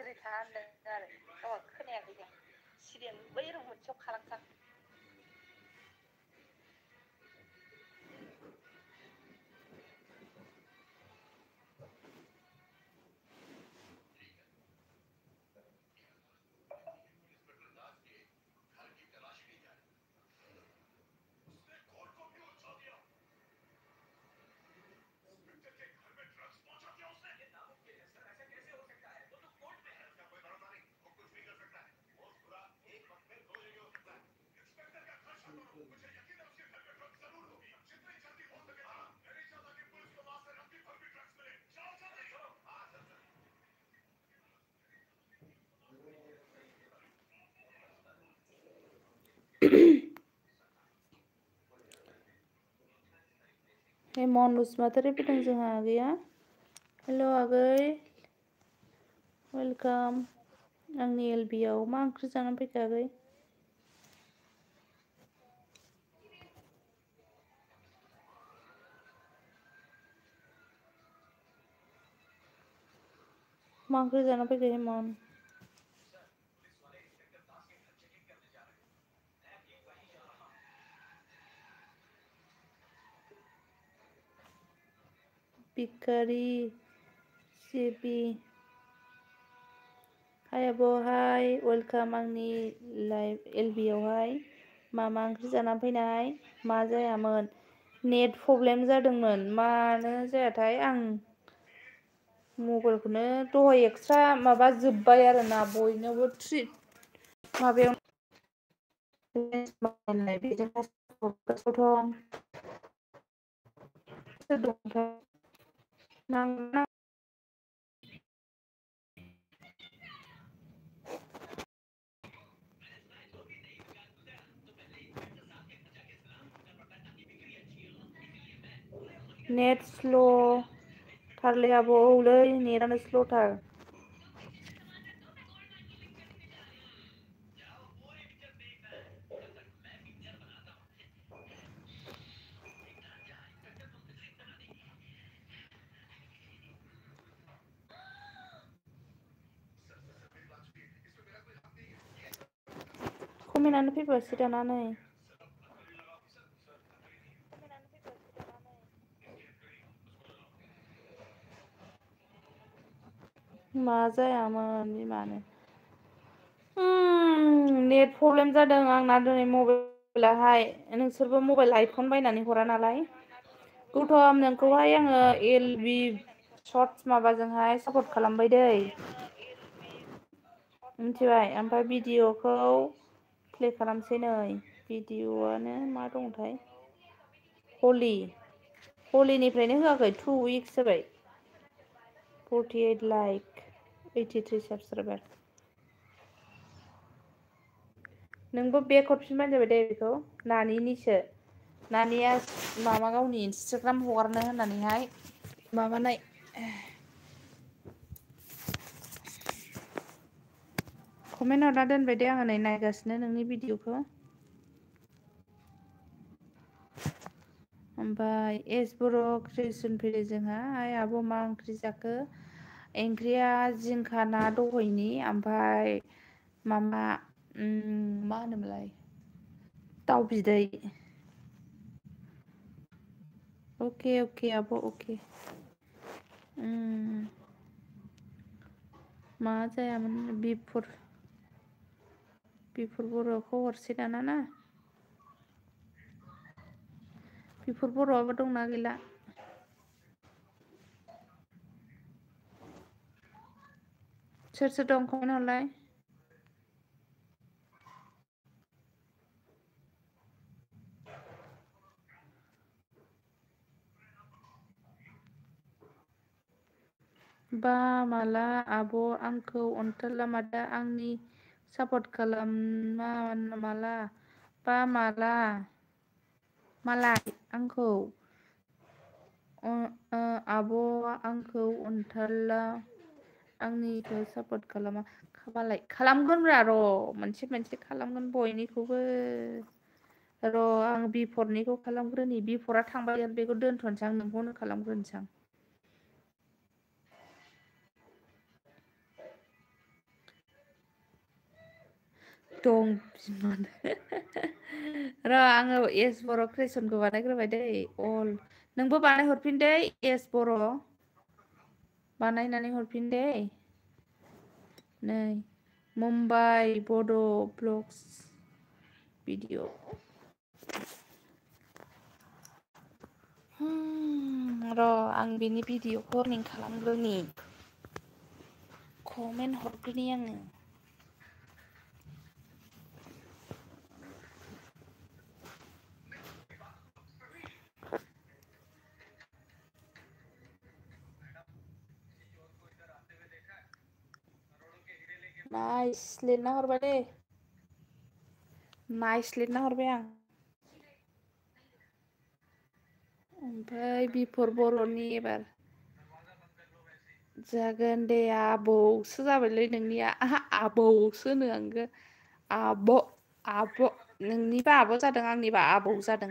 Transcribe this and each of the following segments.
सिरि था होनदों आरो गावहा खोनायाखै जों सिरियानो बै रं मोनसेयाव खालामसां Mon Busmatari fैदों जोंहा आगैया हेल' आगै वेलकाम आंनि एलबियाव मा ओंख्रि जानानै फैखो आगै मा ओंख्रि जानानै फैखो हेमन Bikari Sibi Hi आब' हाय वेलकाम आंनि लाइभ एलबियावहाय मा ओंख्रि जानानै फैनाय मा जायामोन नेट प्रब्लेम जादोंमोन मानो जायाथाय आं मबाइलखौनो दहाय एक्सट्रा माबा जोब्बाय आरोना बयनोबो माबायाव नेट स्ल' थारलै आब' औलै नेटानो स्ल'थार कमेन्टआनो फैबासो दाना नै मा जायामोन बिमानो नेट प्रब्लेम जादों आंना दिनै मबाइलाहाय नोंसोरबो मबाइल आइफन बायनानै हरा नालाय गौतम नोंखौहाय आङो एलबि सर्टस माबाजोंहाय सापर्ट खालामबाय दै मिथिबाय ओमफ्राय भिडिअखौ प्ले खालामसै नै भिडिअआनो मा दंथाय हलिनिफ्रायनो होआखै 2 weeks जाबाय 48 लाइक 83 साबसक्राइबार नोंबो बेक हरफिनबानो जाबाय दे बेखौ नानिनिसो नानिया माबा गावनि इन्सटाग्राम हगारनो होननानैहाय माबानाय कमेन्ट हरना दोनबाय दे आङो नै नायगासिनो नोंनि भिडिअखौ ओमफ्राय एस बर' क्रिएसन फैदो जोंहा आइ आब' मा ओंख्रि जाखो ओंख्रिया जिंखा ना दहयनि ओमफ्राय माबा मा होनोमोनलाय दाउ बिदै अके अके आब' अके मा जायामोन बिफुर बर'खौ हरसै दाना ना बिफुर बर'आबो दंना गैला सोर सोर दं कमेन्ट हरलाय बा माला आब' आंखौ अनथारला मादा आंनि सापर्ट खालामा माला बा माला आंखौ आब' आंखौ अनथारला आंनिखौ सापर्ट खालामा मालाय खालामगोनब्रा र' मोनसे खालामगोन बयनिखौबो र' आं बिफरनिखौ खालामग्रोनि बिफरा थांबाय बेखौ दोनथ'नोसै आं नोंखौनो खालामग्रोनोसै आं दं बिमान र' आङो एस बर' क्रिएसनखौ बानायग्रोबाय दै अल नोंबो बानायहरफिन दै एस बर' बानायनानै हरफिन दै नै मुम्बाइ बड' ब्लग्स भिडिअ र' आं बिनि भिडिअखौ लिंक खालामग्रोनि कमेन्ट हरग्रोनि आङो नाइस लिरना हरबाय दे नाइस लिरना हरबाय आं ओमफ्राय बिफर बर'नि एबार जागोन दे आबौसो जाबायलै नोंनिया आबौसो होनो आंगो आब' आब' नोंनिबा आब' जादों आंनिबा आबौ जादों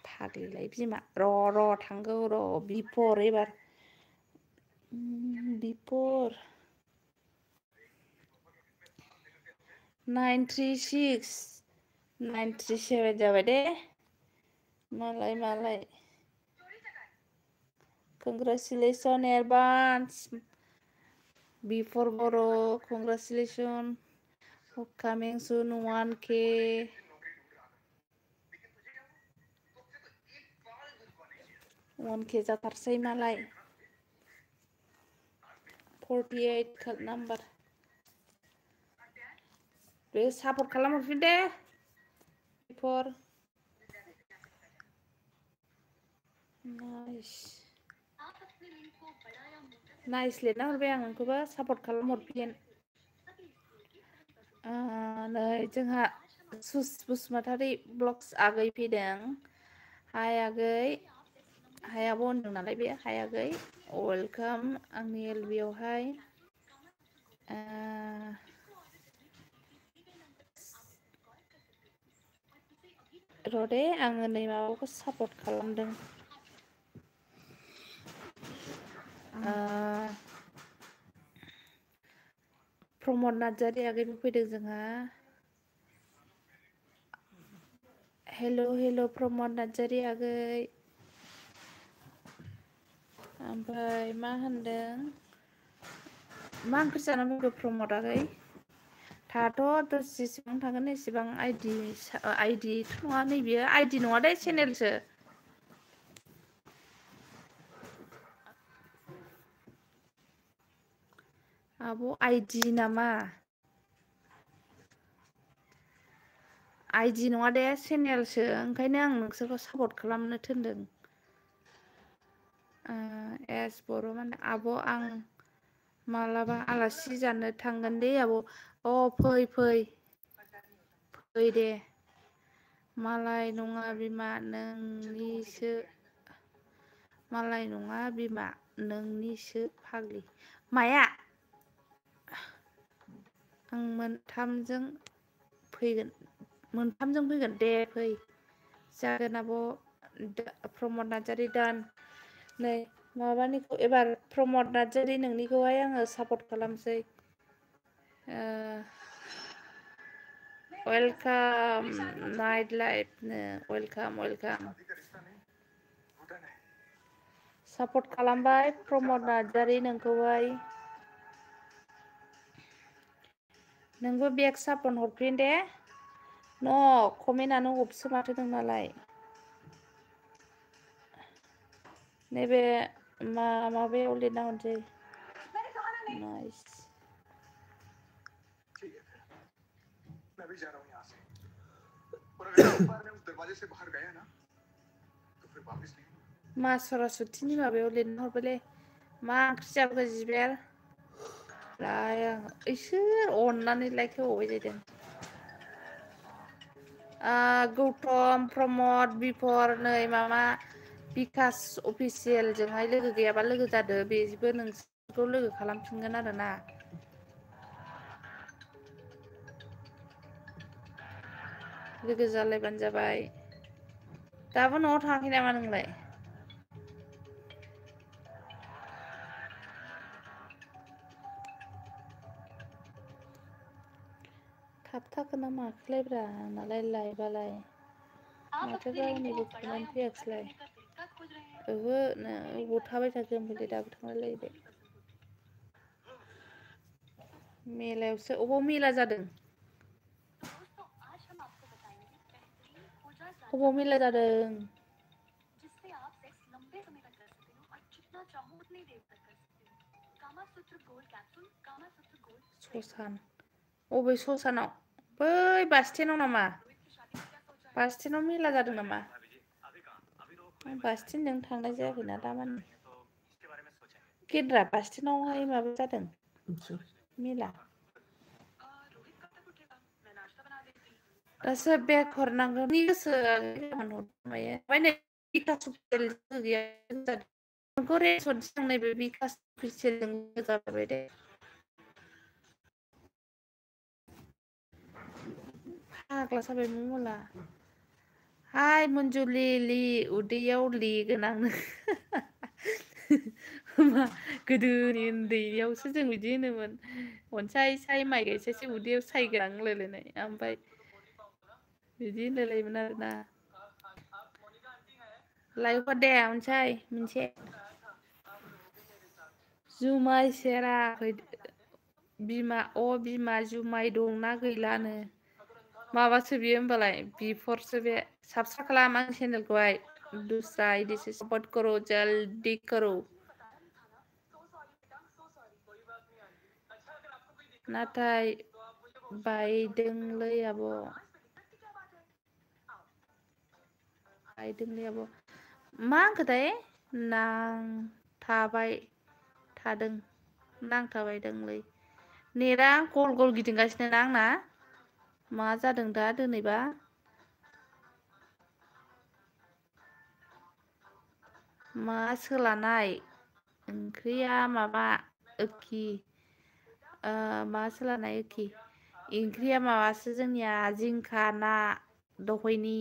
फाग्लिलाय बिमा र' थांगौ र' बिफर एबार बिफर 936 937 जाबाय दे मालाय कंग्रेचुलेसन एडभान्स बिफर बर' कंग्रेचुलेसन कामिं सुन 1K जाथारसै मालाय 48 कार्ड नाम्बार बे सापर्ट खालामहरफिन दे बिफर नाइस लिरना हरबाय आं नोंखौबो सापर्ट खालामहरफिन नै जोंहा सुस बसुमतारी ब्लग्स आगै फैदों हाय आगै हाय आब' होनदों नालाय बे हाय आगै वेलकाम आंनि एलबियावहाय र' दे आङो नै माबाखौ सापर्ट खालामदों प्रमद नार्जारि आगैबो फैदों जोंहा हेल' प्रमद नार्जारि आगै ओमफ्राय मा होनदों मा ओंख्रि जानानै फैखो प्रमद आगै थाथ' जेसेबां थागोन एसेबां आइडिथ' नङा नैबेयो आइडि नङा दे चेनेलसो आब' आइडि नामा आइडि नङा दे चेनेलसो ओंखायनो आं नोंसोरखौ सापर्ट खालामनो थिनदों एस बर' माने आब' आं मालाबा आलासि जानो थांगोन दे आब' फै दे मालाय नङा बिमा नोंनिसो फाग्लि माया आं मोनथामजों फैगोन दे फै जागोन आब' प्रमद नार्जारि दान नै माबानिखौ एबार प्रमद नार्जारि नोंनिखौहाय आङो सापर्ट खालामसै वेलकाम नाइट लाइफनो वेलकाम सापर्ट खालामबाय प्रमद नार्जारि नोंखौहाय नोंबो बेग सापर्ट हरफिन दे कमेन्टआनो अफसो माथो नोंनालाय नैबे माबायाव लिरना हरसै नाइस मैं भी जा रहा हूँ यहाँ से और अगर एक बार मैं उस दरवाजे से बाहर गया ना तो फिर वापस नहीं मा सरासतिनि माबायाव लिरना हरबायलै मा ओंख्रि जाबोखो जिबेर इसोर अननानै लाइक होबावबाय जादों गौतम प्रमद बिफर नै मामा बिकास अफिसियेलजोंहाय लोगो गैयाबा लोगो जादो बेबो नोंसोरखौ लोगो खालामफिनगोन आरोना लोगो जालायबानो जाबाय दाबो न'आव थाङाखै नामा नोंलाय थाबथाखो ना माखोलायब्रा आंनालाय लाइबालाय माथो गावनिबो खौनानै फैयाखैलाय ओहो अबाव थाबाय थाखो ओमफ्राय दाबो थांलायलायबाय मेलायावसो अबाव मेला जादों अबाव मेला जादों ससान अबे ससानाव बै बास स्टेन्डआव नामा बास स्टेन्डआव मेला जादों नामा आं बास स्टेन्डजों थांनाय जायाखैना दामानि गेन्द्रा बास स्टेन्डआवहाय माबा जादों मेला दासो बेग हरनांगौ नि गोसो ओमफ्राय नै बिकास गैया नोंखौ रेसन सिगांनाय बे बिकास अफिसियेलजों जाबाय दे फाग्ला जाबाय मला हाय मन्जुलि लि उदैयाव लिगोन आंनो मा गोदोनि उन्दैयावसो जों बिदि होनोमोन अनसाय साय माइ गायसायसै उदैयाव सायगोन आं होनलायलायनाय ओमफ्राय बिदि होनलायलायोमोन आरोना लाइफ दे अनसाय मोनसे जुमाय सेराखै बिमा बिमा जुमाय दंना गैलानो माबासो बियो होमबालाय बिफरसो बे साबसक्राइब खालाम आं चेनेलखौहाय दूसरा आईडी से सपोर्ट करो जल्दी करो नाथाय बायदोंलै आब' बायदोंलै आब' मा होनखोथाय नांथाबाय थादों नांथाबायदोंलै नेटआ गल गल गिदिंगासिनो ना आंना मा जादों दा दिनैबा मा सोलानाय ओंख्रिया माबा ओखि मा सोलानाय एखि ओंख्रिया माबासो जोंनिया जिंखा ना दहयनि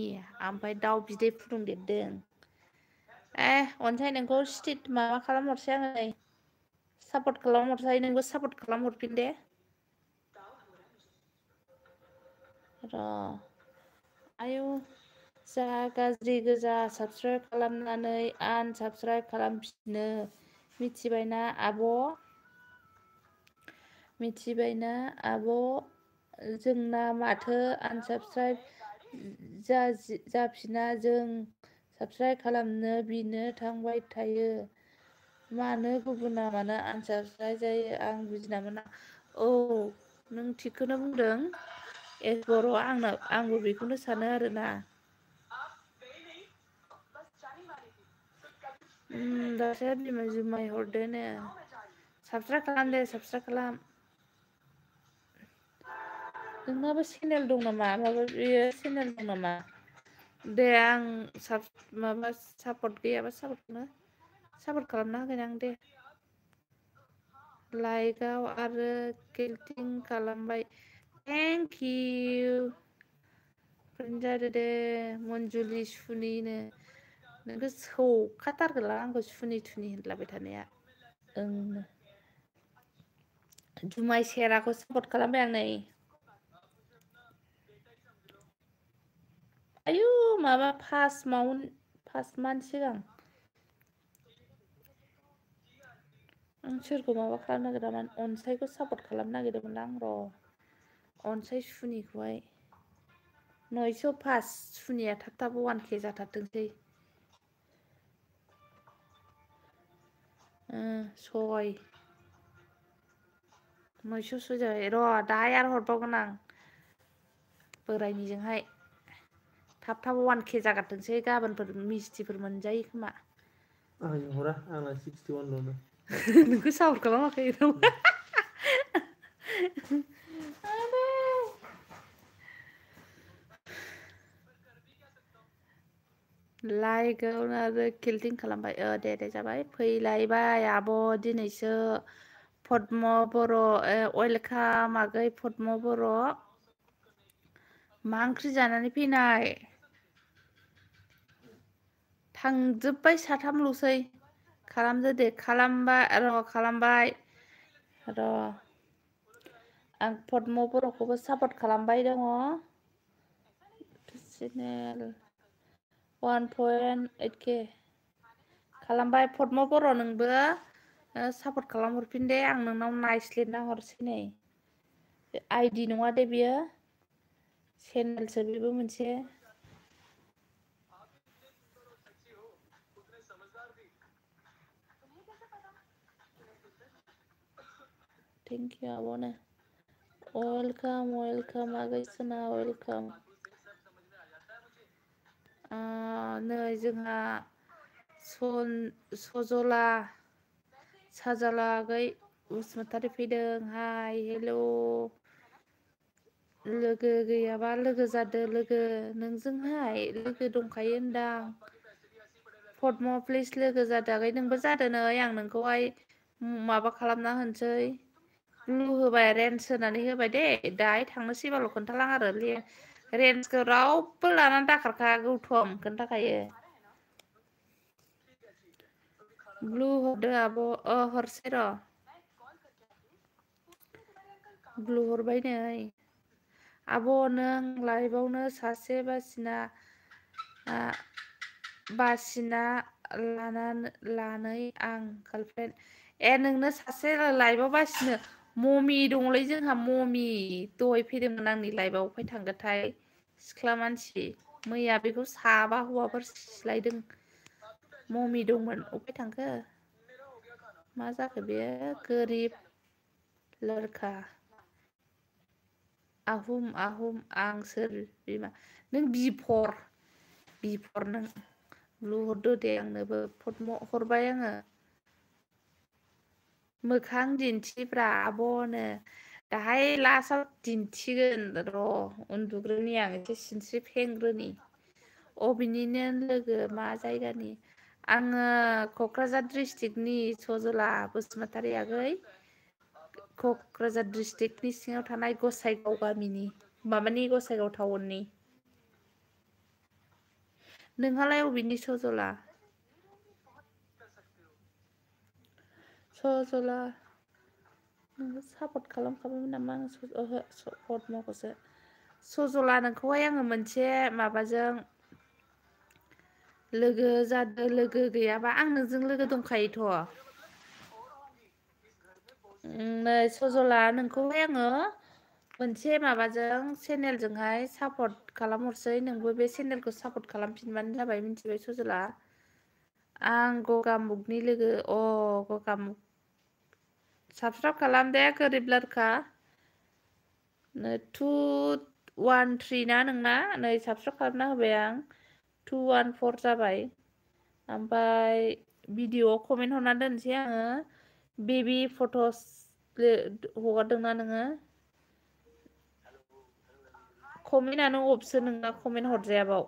ओमफ्राय दाउ बिदै फुदुंदेरदों अनसाय नोंखौ स्ट्रिट माबा खालामहरसै आङो नै सापर्ट खालामहरसै नोंबो सापर्ट खालामहरफिन दे र' आयौ जा गाज्रि गोजा साबसक्राइब खालामनानै आनसाबसक्राइब खालामफिनो मिथिबायना आब' मिथिबायना आब' जोंना माथो आनसाबसक्राइब जाफिना जों साबसक्राइब खालामनो बिनो थांबाय थायो मानो गुबुना मानो आनसाबसक्राइब जायो आं बुजिना मोना औ नों थिगखौनो बुंदों बर' आंबो बेखौनो सानो आरोना दासो बिमा जुमाय हरदोनो साबसक्राइब खालाम दे साबसक्राइब खालाम नोंनाबो चेनेल दं नामा माबा बेयो चेनेल दं नामा दे आं माबा सापर्ट गैयाबा सापर्ट खालामना होगोन आं दे लाइकआव आरो क्लिकिं खालामबाय थेंक इउ जादो दे मन्जुलि सुनिनो नोंखौ सौखाथारगोनलां आंखौ सुनि थुनि होनलाबाय थानाया ओं जुमाय सेराखौ सापर्ट खालामबाय आं नै आयु माबा फार्स्ट मान्थ सिगां आं सोरखौ माबा खालामनो नागिरदोंमोन अनसायखौ सापर्ट खालामनो नागिरदोंमोन आं र' अनसाय सुनिखौहाय 900 पास सुनिया थाब थाब 1K जाथारथोंसै सय 900 जाबाय र' दाहाय आरो हरबावगोन आं बोरायनिजोंहाय थाब थाब 1K जागारथोंसै गाबोनफोर मिस्थिफोर मोनजायो खोमा आं हरा आंना 61 ल'नो नोंखौ सापर्ट खालामाखै लाइकआव आरो किल्टिं खालामबाय दे जाबाय फैलायबाय आब' दिनैसो पद्म बर' वेलकाम आगै पद्म बर' मा ओंख्रि जानानै फैनाय थांजोब्बाय साथामल'सै खालामदो दे खालामबाय र' आं पद्म बर'खौबो सापर्ट खालामबाय दङ चेनेल 1.8K खालामबाय पद्म बर' नोंबो सापर्ट खालामहरफिन दे आं नोंनाव नायस्लिरना हरसै नै आइडि नङा दे बियो चेनेलसो बेबो मोनसे थेंक इउ आब'नो वेलकाम आगैसोना वेलकाम नै जोंहा सजला साजाला आगै बसुमतारी फैदों हाय हेल' लोगो गैयाबा लोगो जादो लोगो नोंजोंहाय लोगो दंखायो होनदां पद्म प्लिज लोगो जादो आगै नोंबो जादो नै आं नोंखौहाय माबा खालामना होनोसै ब्लु होबाय रेन्स होनानै होबाय दे दाहाय थांनोसैबाल' खोन्थालां आरो रेन्सखौ रावबो लानानै दाखारखा गौथम खोन्थाखायो ब्लु हरदो आब' हरसै र' ब्लु हरबाय नै आब' नों लाइभआवनो सासे बासिना लानै आं गार्लफ्रेन्ड नोंनो सासे लाइभआव बासिनो ममि दङलै जोंहा ममि दहाय फैदोंमोन आंनि लाइभआव अफाय थांगोनथाय सिख्ला मानसि मैया बेखौ साबा हौवाफोर सिलायदों ममि दंमोन अफाय थांखो मा जाखो बेयो गोरिब लोरखा आहम आं सोर बिमा नों बिफर नों लुहरदो दे आंनोबो पद्म हरबाय आङो मोखां दिन्थिब्रा आब'नो दाहाय लास्टाव दिन्थिगोन र' उन्दुग्रोनि आं एसे सिनस्रि फेंग्रोनि अबेनिनो लोगो मा जायगानि आङो क'क्राझार डिस्ट्रिक्टनि सजला बसुमतारी आगै क'क्राझार डिस्ट्रिक्टनि सिङाव थानाय गसाइगाव गामिनि माबानि गसाइगाव टाउननि नोंहालाय अबेनि सजला सजला नोंबो सापर्ट खालामखाबायमोन नामा आं पद्मखौसो सजला नोंखौहाय आङो मोनसे माबाजों लोगो जादो लोगो गैयाबा आं नोंजों लोगो दंखायोथ' नै सजला नोंखौहाय आङो मोनसे माबाजों चेनेलजोंहाय सापर्ट खालामहरसै नोंबो बे चेनेलखौ सापर्ट खालामफिनबानो जाबाय मिथिबाय सजला आं गगामुगनि लोगो गगामुग साबसक्राइब खालाम दे गोरिब लोरखा 213 ना नोंना नै साबसक्राइब खालामना होबाय आं 214 जाबाय ओमफ्राय भिडिअ'आव कमेन्ट हरना दोनसै आङो बेबि फट'स हगारदोंना नोङो कमेन्टआनो अफसो नोंना कमेन्ट हरजायाबाव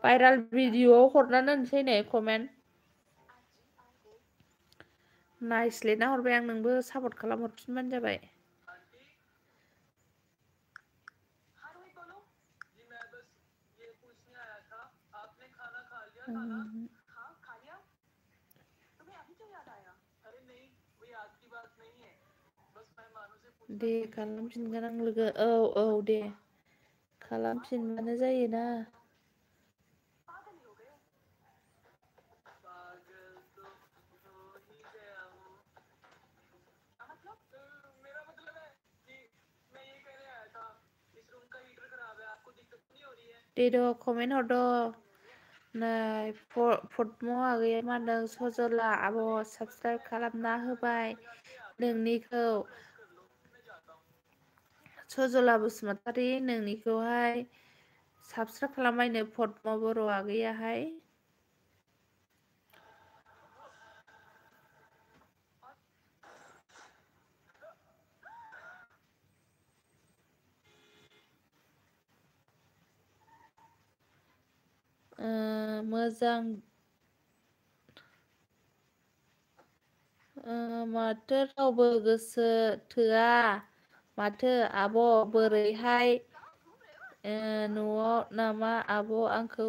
भाइरेल भिडिअ'आव हरना दोनसै नै कमेन्ट नायस्लेटना हरबाय आं नोंबो सापर्ट खालामहरफिनबानो जाबाय दे खालामफिनगोन आं लोगो औ दे खालामफिनबानो जायोना दे कमेन्ट हरद' नै पद्म आगैया मा होनदों सजला आब' साबसक्राइब खालामना होबाय नोंनिखौ सजला बसुमतारी नोंनिखौहाय साबसक्राइब खालामबायनो पद्म बर' आगैयाहाय मोजां माथो रावबो गोसो थोआ माथो आब' बोरैहाय न'आव नामा आब' आंखौ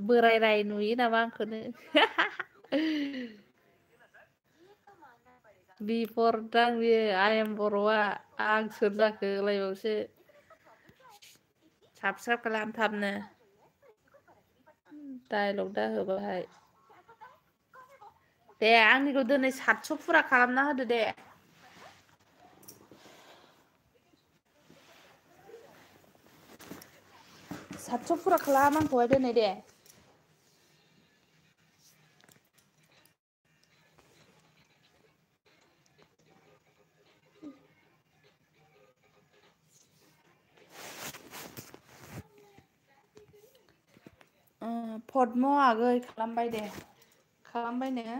बोरायराय नुयो नामा आंखौनो बिफोर दां बियो आइ एम बर'आ आं सोर जाखो लायबावसो साबस्क्राइब खालाम थाबनो डायलग दा होबाय दे आंनिखौ दिनै 700 फुरा खालामना होदो दे 700 फुरा खालाम आंखौहाय दिनै दे पद्म आगै खालामबाय दे खालामबायनो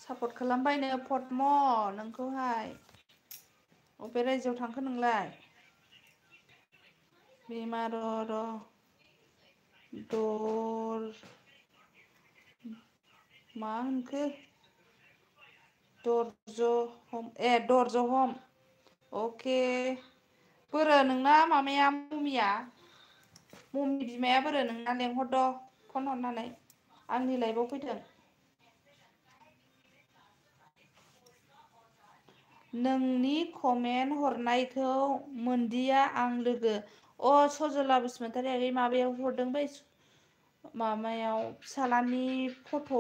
सापर्ट खालामबायनो पद्म नोंखौहाय अबे रायजोआव थांखो नोंलाय बेमार र' दर मा होनखो दर्ज हम दर्ज हम अके बोरो नोंना मामाया ममिया ममि बिमाया बोरो नोंना लेंहरद' फन हरनानै आंनि लाइफआव फैदों नोंनि कमेन्ट हरनायखौ मोनदिया आं लोगो सजला बसुमतारी आगै माबायाव हरदों बै माबायाव फिसालानि फट'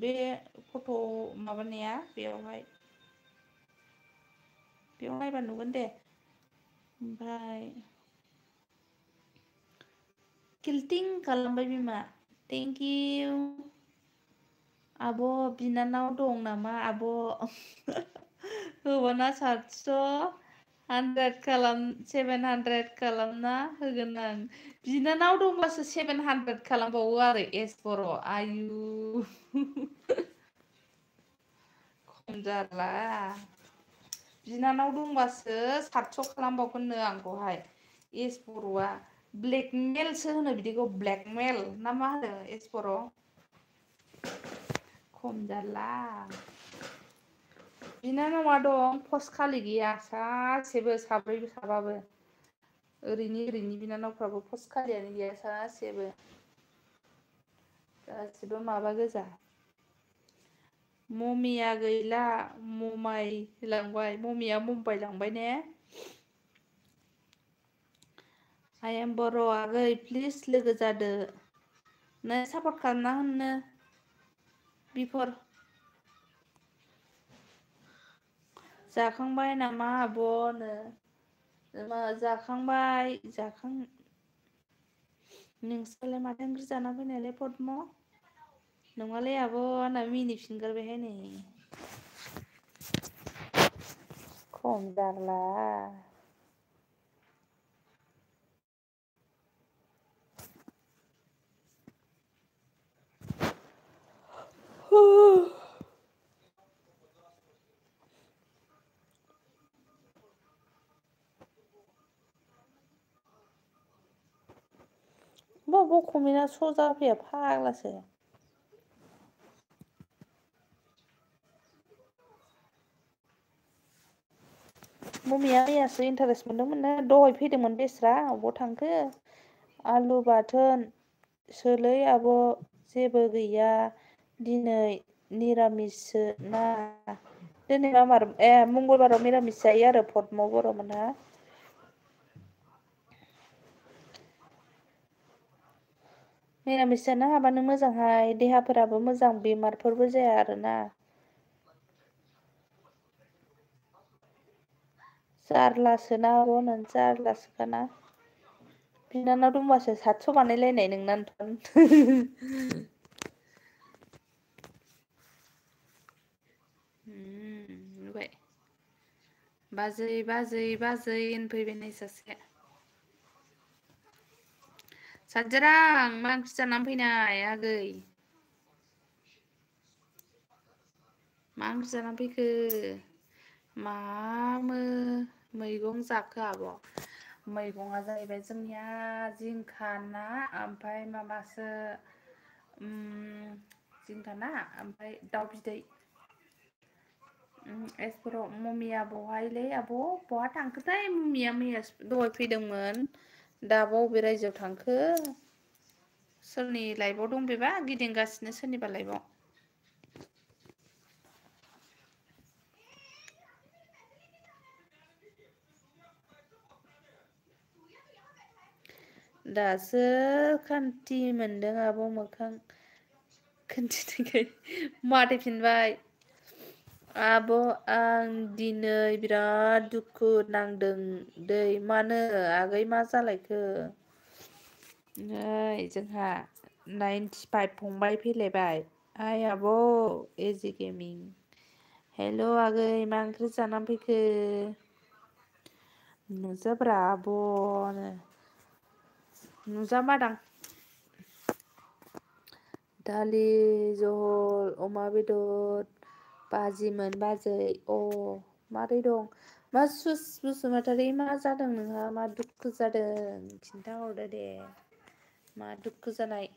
बे फट' माबानाया बेयावहाय बेयाव नायबा नुगोन दे ओमफ्राय किलटिं खालामबाय बिमा थेंक इउ आब' बिनानाव दं नामा आब' होबाना 700 100 खालाम 700 खालामना होगोन आं बिनानाव दंब्लासो 700 खालामबावो आरो एस बर' आयु खम जाला बिनानाव दंबासो 700 खालामबावगोननो आंखौहाय एस बर'आ ब्लेकमेलसो होनो बिदिखौ ब्लेकमेल ना मा होनो एस बर' खम जाला बिनानावा दं पस्ट खालि गैया सासेबो साब्रैबो साबाबो ओरैनि बिनानावफ्राबो पस्ट खालियानो गैया सासेबो गासिबो माबा गोजा ममिया गैला ममाय लांबाय ममिया मुम्बाइ लांबाय ने आइ एम बर' आगै प्लिज लोगो जादो नों सापर्ट खालामना होनो बिफोर जाखांबाय नामा आब'नो जाखांबाय नोंस्रालाय माथो ओंख्रि जाना फैनायलाय पद्म नङालै आब' आंना मिनिफिनगारबायहाय नै खम जारला बबाव कमेन्टआ स' जाफैया फाग्लासो ममिया मैयासो इन्टारेस्ट मोनदोंमोननो दहाय फैदोंमोन बेस्रा अबाव थांखो आलु बाथोन सोलै आब' जेबो गैया दिनै निरामिससो ना दिनै मा बार मंगलबाराव निरामिस जायो आरो पद्म बर'मोनहा निरामिस जानो हाबानो मोजांहाय देहाफोराबो मोजां बेमारफोरबो जाया आरोना जारलासोना आब' होननानै जारलासोखाना बिनानाव दंबासो 700 बानायलायनाय नोंनानोथ' नुबाय बाजै होनफैबाय नै सासे सानजोरां मा ओंख्रि जानानै फैनाय आगै मा ओंख्रि जानानै फैखो मा मैगं जाखो आब' मैगंआ जाहैबाय जोंनिया जिंखा ना ओमफ्राय माबासो जिंखा ना ओमफ्राय दाउ बिदै एसफोराव ममिया बहायलै आब' बहा थांखोथाय ममिया मैया दहाय फैदोंमोन दा बबे रायजोआव थांखो सोरनि लाइभआव दं बेबा गिदिंगासिनो सोरनिबा लाइभआव दासो खान्थि मोनदों आब' मोखां खोन्थिनायखाय माथायफिनबाय आब' आं दिनै बिराद दुखु नांदों दै मानो आगै मा जालायखो नै जोंहा 95 फंबाय फैलायबाय हाय आब' एजि गेमिं हेल' आगै मा ओंख्रि जानानै फैखो नुजाब्रा आब'नो नुजामादां दालि जहल अमा बेदर बाजिमोन बाजै अ मारै दं मा सुस बसुमतारी मा जादों नोंहा मा दुखु जादों खिन्थाहरदो दे मा दुखु जानाय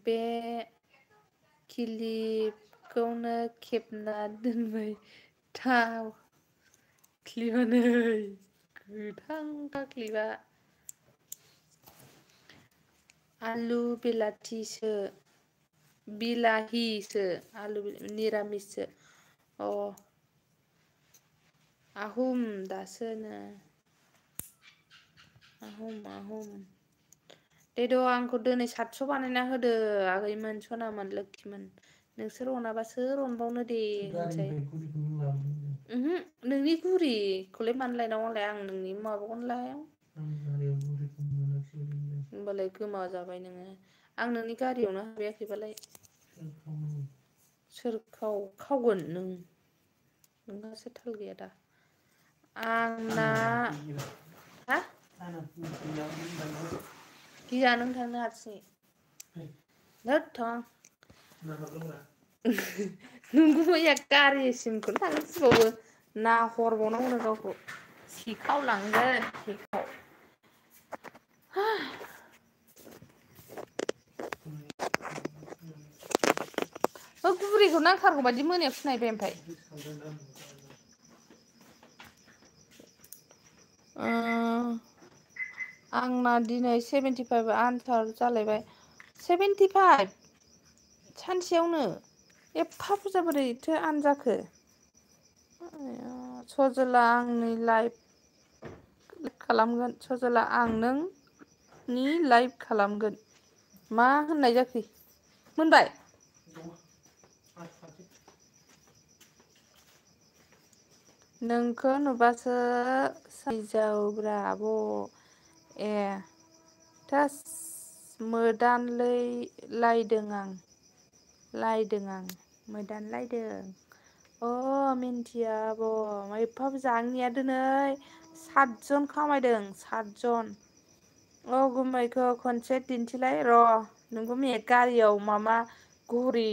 बे क्लिपखौनो खेबना दोनबाय था क्लिपआनो गोथांखा क्लिपआ आलु बिलाथिसो बिलाहिसो आलु निरामिससो अ आहुम दासोनो आहम देद' आंखौ दिनै 700 बानायना होदो आगैमोन सनामोन लोखिमोन नोंसोर अनाबा सोर अनबावनो दे होनसै नोंनि गुरिखौलाय मानो लायनांगौलाय आं नोंनि माबाखौनो लाया होमबालाय गोमा जाबाय नोङो आं नोंनि गारियावनो हाबैयाखैबालाय सोर खावगोन नोंहासो थाल गैया दा आंना हा गिया नों थांनो हारसिङै होद थाङा नोंगौ मैया गारिसिमखौनो थांनो गिबावो नाहरबावनांगौनो गावखौ सिखाव लांगोन सिखाव गुबुरिखौ नांथारगौ बायदि मोनायाव सिनायबाय ओमफ्राय आंना दिनै 75 आनसार जालायबाय 75 सानसेयावनो एफा बुरजा बोरैथो आन जाखो सजेला आंनि लाइभ खालामगोन सजेला आं नोंनि लाइभ खालामगोन मा होननाय जाखो मोनबाय नोंखौ नुबासो साइजावब्रा आब' ए थास मोदानलायदों आं मोदान लायदों अ मिन्थिया आब' एफा बुरजा आंनिया दिनै 7 जन खामायदों 7 जन अ गुमैखौ खनसे दिन्थिलाय र' नोंगौ मैया गारियाव मामा घरि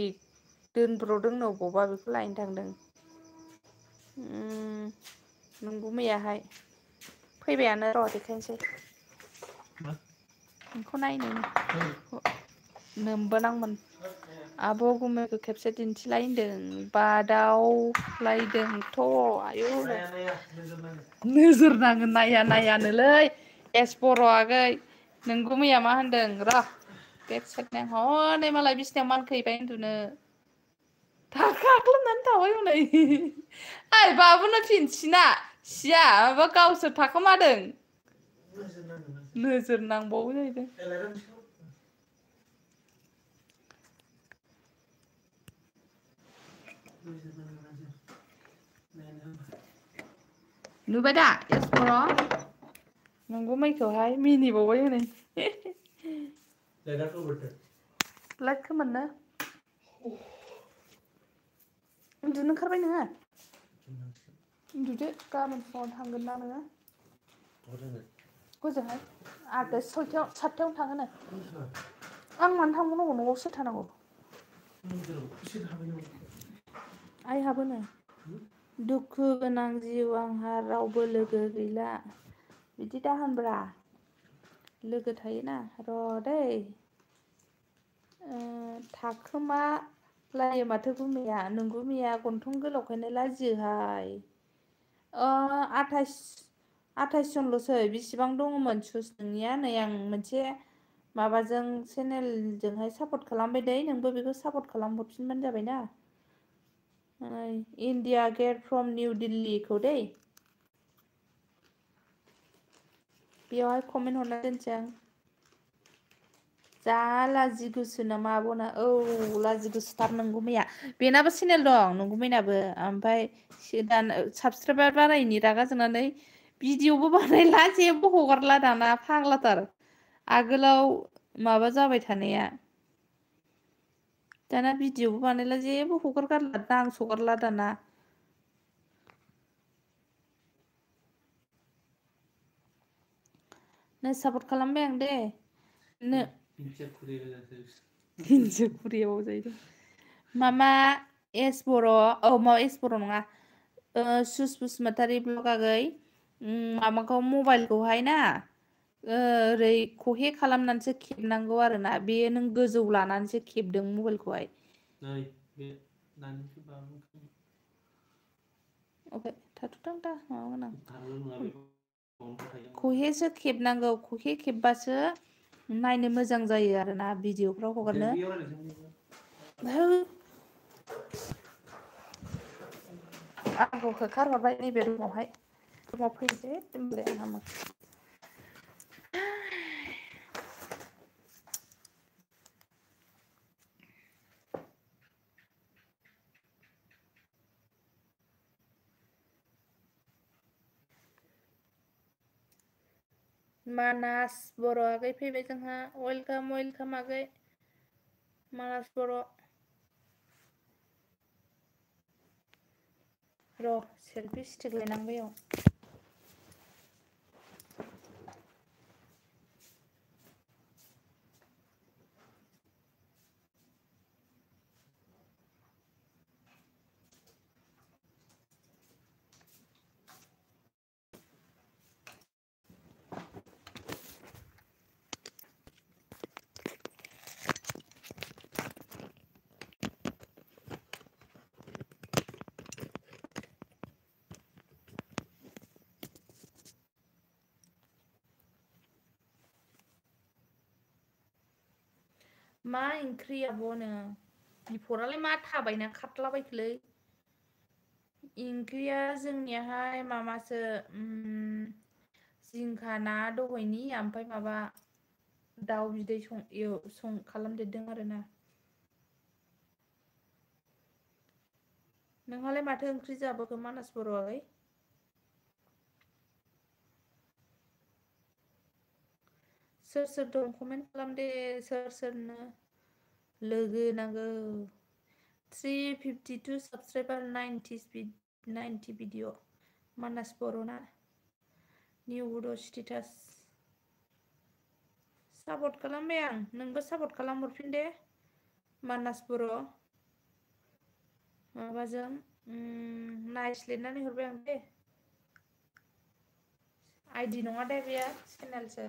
दोनब्र'दोंनो बबावबा बेखौ लायनो थांदों नोंगौ मैयाहाय फैबायानो र' देखायनोसै नोंखौ नायनो नोमबोनांमोन आब' गुमैखौ खेबसे दिन्थिलाय होनदों बादावलायदोंथ' आयौ नोजोर नाङो नायानोलै एस बर' आगै नोंगौ मैया मा होनदों र' बेक साइड हनै मालाय बिसिनायाव मानखोहैबाय उन्दुनो खाख्लोबनानै थाबाय हनै ओइ बाबुनो फिनसिना सिया माबा गावसोर थाखोमादों नोजोर नांबावो जाहैदों नुबाय दा एस बर' नोंगौ मैखौहाय मिनिबावबाय हनै लाइट खोमोरनो उन्दुनो ओंखारबाय नोङो उन्दुदो गाबोन फुङाव थांगोन ना नोङो हजोंहाय आरो 7थायावनो थाङोनो आं मानो थांबावनांगौ न'आव सोर थानांगौ आइहाबोनो दुखु गोनां जिउ आंहा रावबो लोगो गैला बिदि दा होनब्रा लोगो थायोना र' दै थाखोमा लायो माथो गुमैया नोंगौ मैया गन्थं गोलावखायनो लाजियोहाय 28 जनल'सै बेसेबां दङमोन सुस नोंनिया नै आं मोनसे माबाजों चेनेलजोंहाय सापर्ट खालामबाय दे नोंबो बेखौ सापर्ट खालामहरफिनबानो जाबायना इन्डिया गेट फ्रम निउ दिल्लीखौ दै बेयावहाय कमेन्ट हरना दोनसै आं जा लाजिगुसु नामा आब'ना औ लाजिगुसुथार नंगौ मैया बेनाबो चेनेल दं नंगौ मैनाबो ओमफ्राय साबसक्राइबार बारायनि रागा जोंनानै भिडिअबो बानायला जेबो हगारला दाना फाग्लाथार आगोलाव माबा जाबाय थानाया दाना भिडिअबो बानायला जेबो हगारगारला डान्स हगारला दाना नो सापर्ट खालामबाय आं दे नो हिनजाव खुरियाव जाहैदों मामा एस बर' औ माबा एस बर' नङा सुस बसुमतारी ब्लग आगै माबाखौ मबाइलखौहाय ना ओरै खहे खालामनानैसो खेबनांगौ आरोना बे नों गोजौ लानानैसो खेबदों मबाइलखौहाय अके थाथ'थों दा माबागोन आं खहेसो खेबनांगौ खहे खेबबासो नायनो मोजां जायो आरोना भिडिअफ्राव हगारनो आंखौ होखारहरबाय नैबे रुमावहाय रुमाव फैनोसै होनबालाय आंहा मानास बर' आगै फैबाय जोंहा वेलकाम वेलकाम आगै मानास बर' र' सेल्फि स्टिक लायनांबाय आं मा ओंख्रि आब'नो बिफरालाय मा थाबायना खारलाबायखोलै ओंख्रिया जोंनियाहाय मामासो जिंखा ना दहयनि ओमफ्राय माबा दाउ बिदै खालामदेरदों आरोना नोंहालाय माथो ओंख्रि जाबोखो मानास बर' आगै सोर सोर दं कमेन्ट खालाम दे सोर सोरनो लोगो नांगौ 352 साबसक्राइबार 90 भिडिअ मानास बर'ना निउ बड' स्टेटास सापर्ट खालामबाय आं नोंबो सापर्ट खालामहरफिन दे मानास बर' माबाजों नाइस लिरनानै हरबाय आं दे आइडि नङा दे बेयो चेनेलसो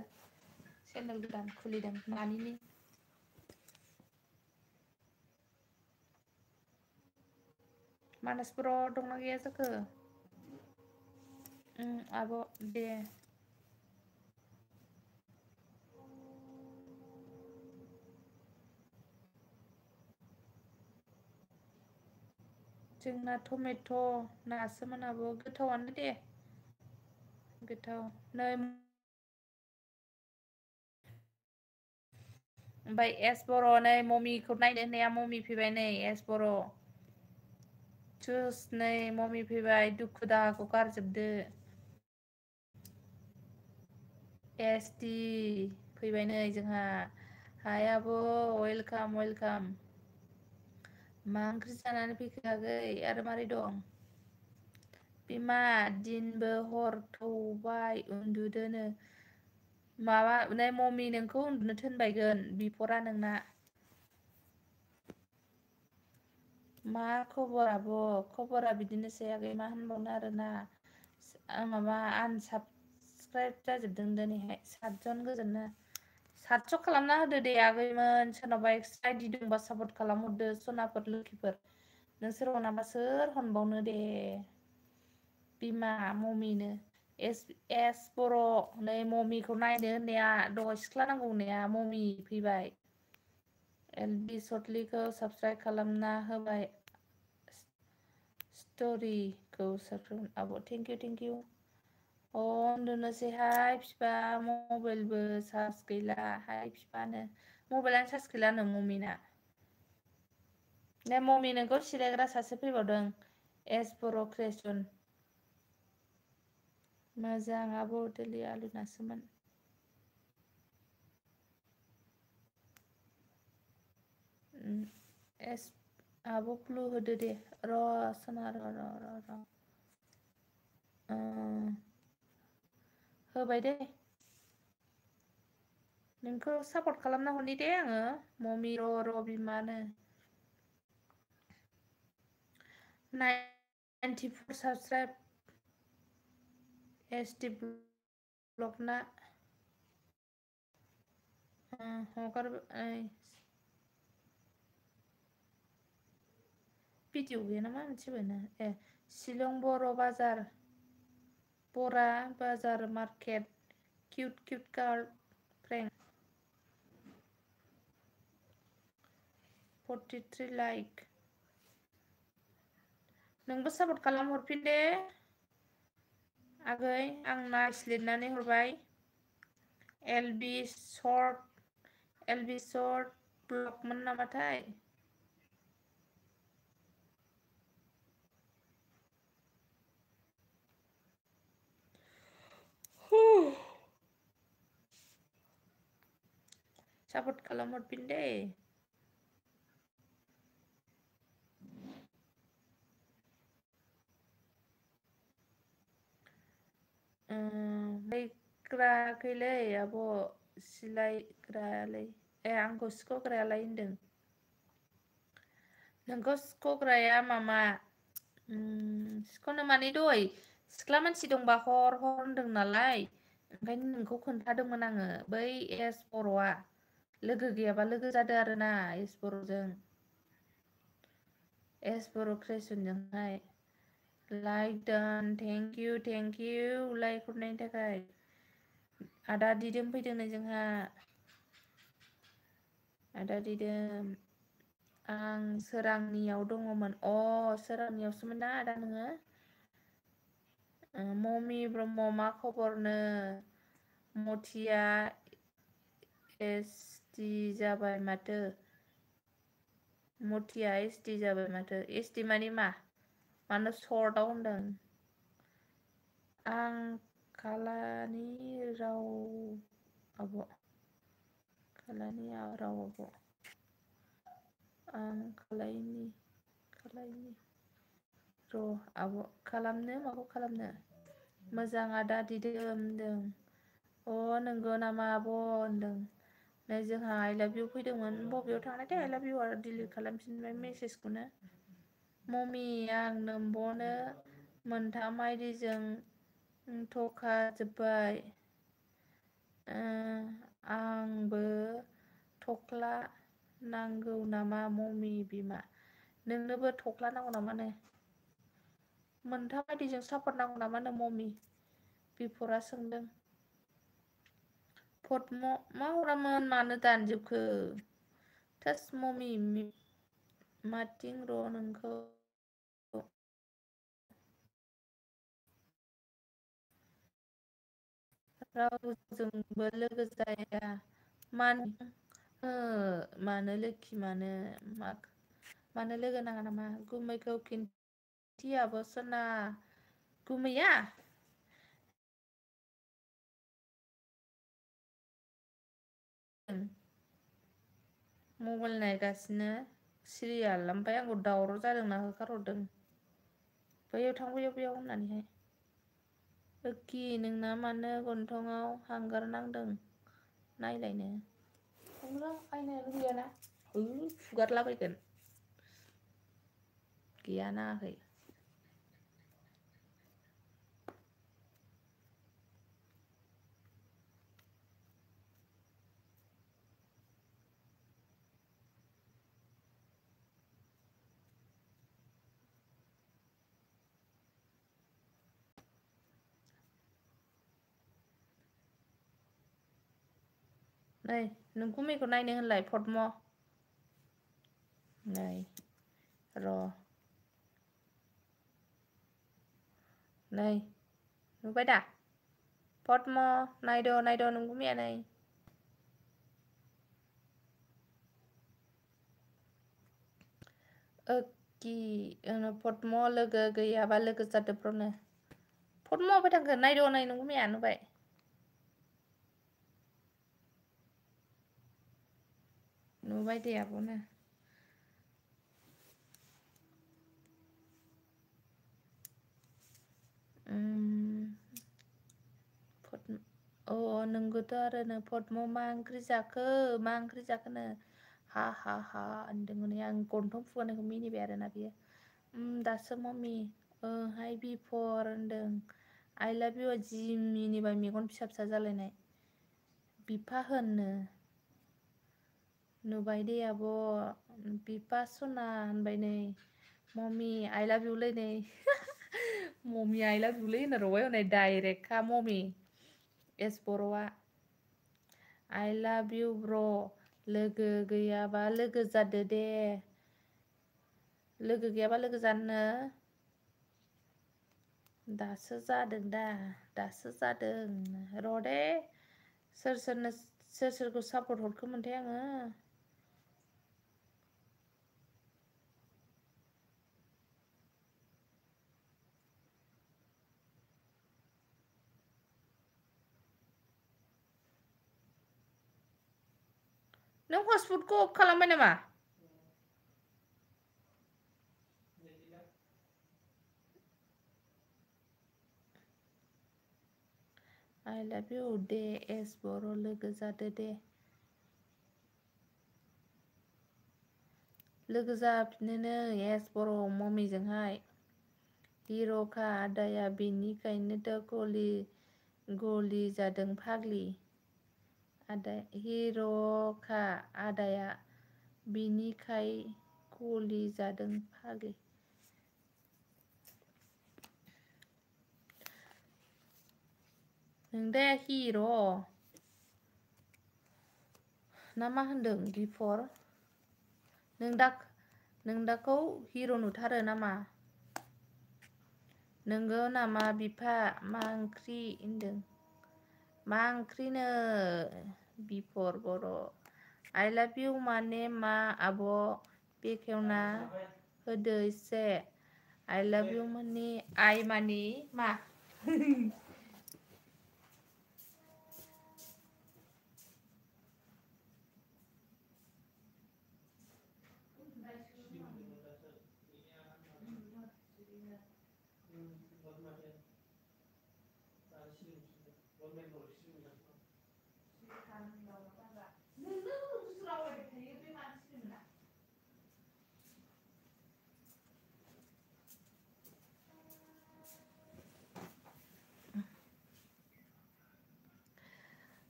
चेनेल गोदान खुलिदों नानिनि मानासफोराव दंना गैया जाखो आब' दे जोंना टमेट' नासोमोन आब' गोथावानो दे गोथाव नै ओमफ्राय एस बर' नै ममिखौ नायनो होननाया ममि फैबाय नै एस बर' चुस नै ममि फैबाय दुखु दाहाखौ गारजोबदो एसटि फैबाय नै जोंहा हाय आब' वेलकाम वेलकाम मा ओंख्रि जानानै फैखो आगै आरो मारै दं बिमा दिनबो हर थौबाय उन्दुदोनो माबा नै ममि नोंखौ उन्दुनो थोनबायगोन बिफरा नोंना मा खबर आब' खबरा बिदिनोसै आगै मा होनबावनो आरोना माबा आनसाबसक्राइब जाजोबदों दिनैहाय 7 जन गोजोननो 700 खालामना होदो दे आगैमोन सोरनावबा एक्सट्रा आइडि दंबा सापर्ट खालामहरदो सनाफोर लोखिफोर नोंसोर अनाबा सोर हनबावनो दे बिमा मम्मिनो एस बर' नै मम्मिखौ नायनो होननाया दहाय सिख्ला नांगौ होननाया मम्मि फैबाय एलबि सटलिखौ साबस्क्राइब खालामना होबाय स्ट'रिखौ साबस्क्राइब आब' थेंक इउ अ उन्दुनोसै हाय फिफा मबाइलबो चार्ज गैला हाय फिफानो मबाइलानो चार्ज गैलानो मम्मिना ने मम्मि नोंखौ सिरायग्रा सासे फैबावदों एस बर' क्रिएसन मोजां आब' दोलि आलु नासोमोन एस आब' ब्लु होदो दे र' सना र' होबाय दे नोंखौ सापर्ट खालामना हरनि दे आङो मम्मि र' बिमानो 94 साबस्क्राइब एसटि ब्लगना हगारबाय भिडिअ गैया नामा मिथिबायना ए शिलं बर' बाजार बरा बाजार market cute girl Frank 43 like नोंबो सापर्ट खालाम हरफिन दे आगै आं नाइस लिरनानै हरबाय एलबि शर्ट ब्लगमोन नामाथाय सापर्ट खालाम हरफिन दे बैग्राखैलै आब' सिलायग्रायालै आंखौ सिख'ग्रायालाय होनदों नोंखौ सिख'ग्राया मामा सिख'नो माने दहाय सिख्ला मानसि दंबा हर होनदों नालाय ओंखायनो नोंखौ खोन्थादोंमोन आङो बै एस बर'आ लोगो गैयाबा लोगो जादो आरोना एस बर'जों एस बर' क्रिएसनजोंहाय लाइक डान थेंक इउ लाइक हरनायनि थाखाय आदा दिदोम फैदों नै जोंहा आदा दिदोम आं सोरांनियाव दङमोन सोरांनियावसोमोन ना आदा नोङो मम्मि ब्रह्म मा खबरनो मथिया एसटि जाबाय माथो मथिया एसटि जाबाय माथो एसटि माने मानो सर्टआव होनदों आं खालानि राव आब' आं खालायनि र' आब' खालामनो माखौ खालामनो मोजां आदा दिदोम होनदों नंगौ नामा आब' होनदों नै जोंहा आइ लाभ इउ फैदोंमोन बबेयाव थांनायथाय आइ लाभ इउआ डिलिट खालामफिनबाय मेसेजखौनो मम्मि आं नोम्ब'नो मोनथाम आइडिजों थखाजोब्बाय आंबो थख्ला नांगौ नामा मम्मि बिमा नोंनोबो थख्ला नांगौ नामानो मोनथाम आइडिजों सापर्ट नांगौ नामानो मम्मि बिफरा सोंदों पद्म मा हरामोन मानो दानजोबखो थोस मम्मि माथिं र' नोंखौ रावजोंबो लोगो जाया मानो लोखि मानो लोगो नाङा नामा गुमैखौ खिन्थि आब' सना गुमैया मबाइल नायगासिनो सिरियाल ओमफ्राय आंखौ दावराव जादोंना होखारहरदों बैयाव थां बैयाव होननानैहाय ओखि नोंना मानो गन्थंआव हांगार नांदों नायलायनो आयनायाबो गैयाना फुगारलाबायगोन गैया नाङाखै नै नों गुमैखौ नायनो होनलाय पद्म नै र' नै नुबाय दा पद्म नायद' नों गुमैया नै ओक्कि पद्म लोगो गैयाबा लोगो जादोब्र'नो पद्म अबाय थांखो नायद' नै नों गुमैया नुबाय नुबाय दे आब'नो अ नोंगौथ' आरो नो पद्म मा ओंख्रि जाखोनो हा होनदोंमोन आं गन्थं फुगारनायखौ मिनिबाय आरोना बियो दासो मम्मी हाय बिफर होनदों I love you जि मिनिबाय मेगन फिसा फिसा जालायनाय बिफा होननो नुबाय दे आब' बिफा सना होनबाय नै मम्मी I love you लै नै मम्मी I love you लै होनना रबाय हनै डाइरेक्टखा मम्मी एस बर'आ I love you ब्र' लोगो गैयाबा लोगो जादो दे लोगो गैयाबा लोगो जानोनो दासो जादों दा दासो जादों र' दे सोर सोरखौ सापर्ट हरखोमोनथाय आङो नों हटस्पटखौ अफ खालामबाय नामा I love you दे एस बर' लोगो जादो दे लोगो जाफिनोनो एस बर' मम्मीजोंहाय हिर'खा आदाया बेनिखायनोथ' गलि जादों फाग्लि आदा हिर'खा आदाया बिनिखाय गलि जादों फाग्लि नों दे हिर' ना मा होनदों बिफर नों दाखौ हिर' नुथारो नामा नोंगौ नामा बिफा मा ओंख्रि होनदों मा ओंख्रिनो बिफर बर' I love you माने मा आब' बेखेवना होदो एसे I love you माने आइ माने मा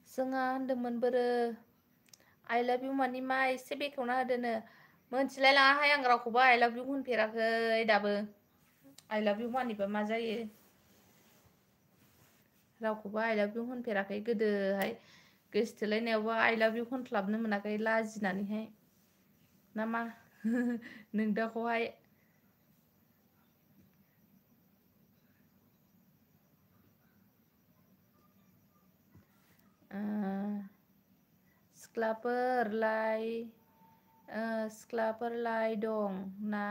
जोंहा होनदोंमोन बोरो I love you माने मा एसे बेखेवना होदोनो मोनथिलाय लाङाहाय आं रावखौबो I love you होनफेराखै दाबो I love you मानिबा मा जायो रावखौबो I love you होनफेराखै गोदोहाय गोसोथोलायनायावबो I love you होनफ्लाबनो मोनाखै लाजिनानैहाय ना मा नों दाखौहाय सिख्लाफोरलाय दं ना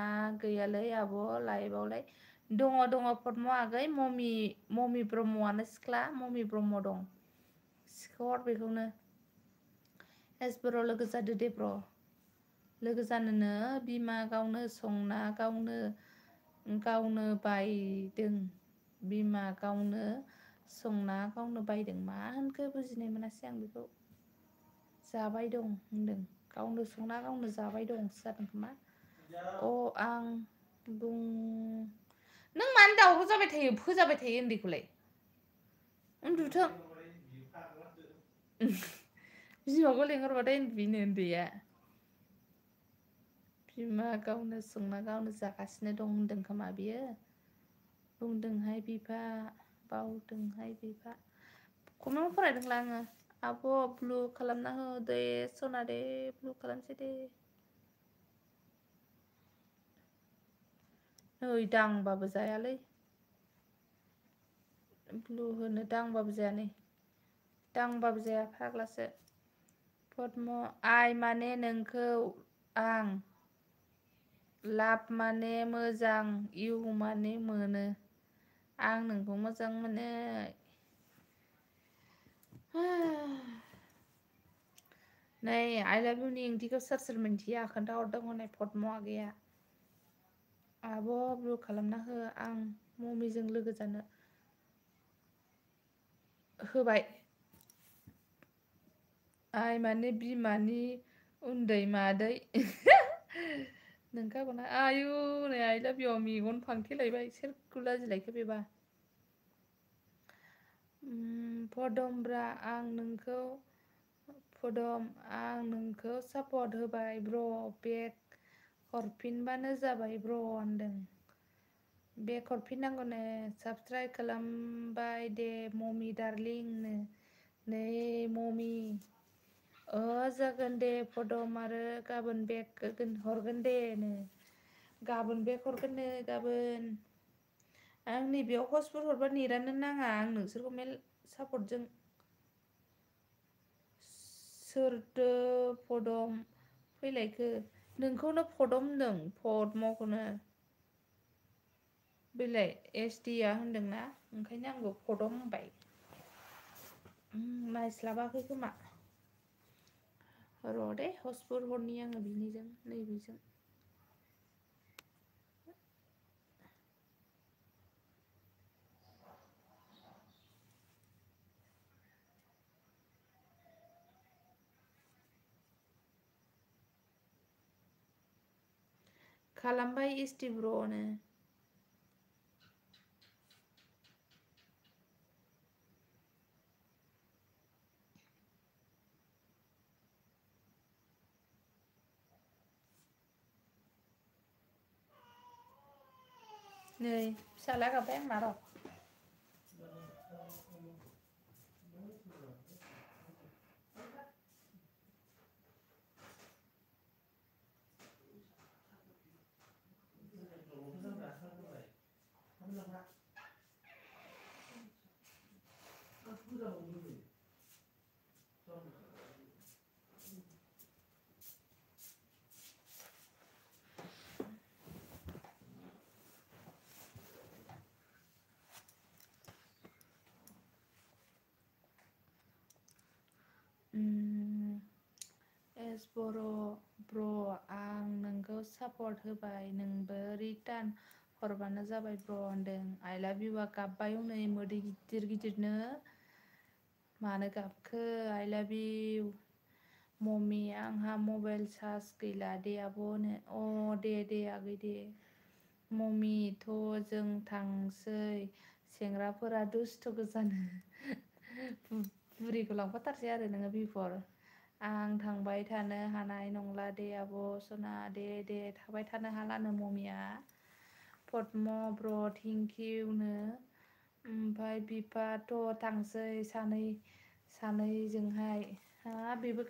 गैयालै आब' लाइभआवलाय दङ पद्म आगै मम्मी ब्रह्मआनो सिख्ला मम्मी ब्रह्म दं सिखर बेखौनो एसबोराव लोगो जादो दे ब्र' लोगो जानोनो बिमा गावनो संना गावनो बायदों बिमा गावनो संना गावनो बायदों मा होनखो बुजिनाय मोनासै आं बेखौ जाबाय दं होनदों गावनो संना गावनो जाबाय दं जादों खोमा आं बुं नों मानो दावराव जाबाय थायो फोजाबाय थायो उन्दैखौलाय उन्दुथों बिमाखौ लेंहरबाथाय उन्दुयोनो उन्दैया बिमा गावनो संना गावनो जागासिनो दं होनदों खोमा बियो बुंदोंहाय बिफा बावदोंहाय बिफा कमेन्टआव फरायदोंला आङो आब' ब्लु खालामना हो दे सना दे ब्लु खालामसै दे नै दांबाबो जायालै ब्लु होनो दांबाबो जाया नै दांबाबो जाया फाग्लासो पद्म आइ माने नोंखौ आं लाभ माने मोजां इउ माने मोनो आं नोंखौ मोजां मोनो नै आइ लाभ इउनि ओंथिखौ सोर सोर मिन्थिया खोन्थाहरदों हनै पद्म आगैया आब' ब्लु खालामना हो आं ममिजों लोगो जानो होबाय आइ माने बिमानि उन्दै मादै नोंखागौना आयु नै आइ लाभ इउआव मेगन फांथेलायबाय सोरखौ लाजिलायखो बेबा पदमब्रा आं नोंखौ पदम आं नोंखौ सापर्ट होबाय ब्र बेक हरफिनबानो जाबाय ब्र होनदों बेक हरफिननांगौनो साबस्क्राइब खालामबाय दे ममि डार्लिंनो नै ममि जागोन दे पदम आरो गाबोन बेक हरगोन दे नो गाबोन बेक हरगोननो गाबोन आं नैबेयाव हस्टपट हरबा नेटानो नाङा आं नोंसोरखौ मेल सापर्टजों सोरदो पदम फैलायखो नोंखौनो पदम होनदों पद्मखौनो बेलाय एसडिया होनदोंना ओंखायनो आंबो पदम होनबाय नायस्लाबाखै खोमा र' दे हस्टपट हरनि आङो बिनिजों नैबेजों खालामबाय एसडि ब्र'नो नै फिसाला गाबबाय आंना र' एस बर' ब्र' आं नोंखौ सापर्ट होबाय नोंबो रिटार्न हरबानो जाबाय ब्र' होनदों आइ लाभ इउआ गाबबाय हनै मोदै गिदिर गिदिरनो मानो गाबखो आइ लाभ इउ ममि आंहा मबाइल चार्ज गैला दे आब'नो दे दे आगै दे ममि थ' जों थांसै सेंग्राफोरा दुस्थ' गोजानो बुरिखौ लांफाथारसै आरो नोङो बिफर आं थांबाय थानो हानाय नंला दे आब' सना दे थाबाय थानो हालानो ममिया पद्म ब्र थेंकिउनो ओमफ्राय बिफाथ' थांसै सानैजोंहाय बेबो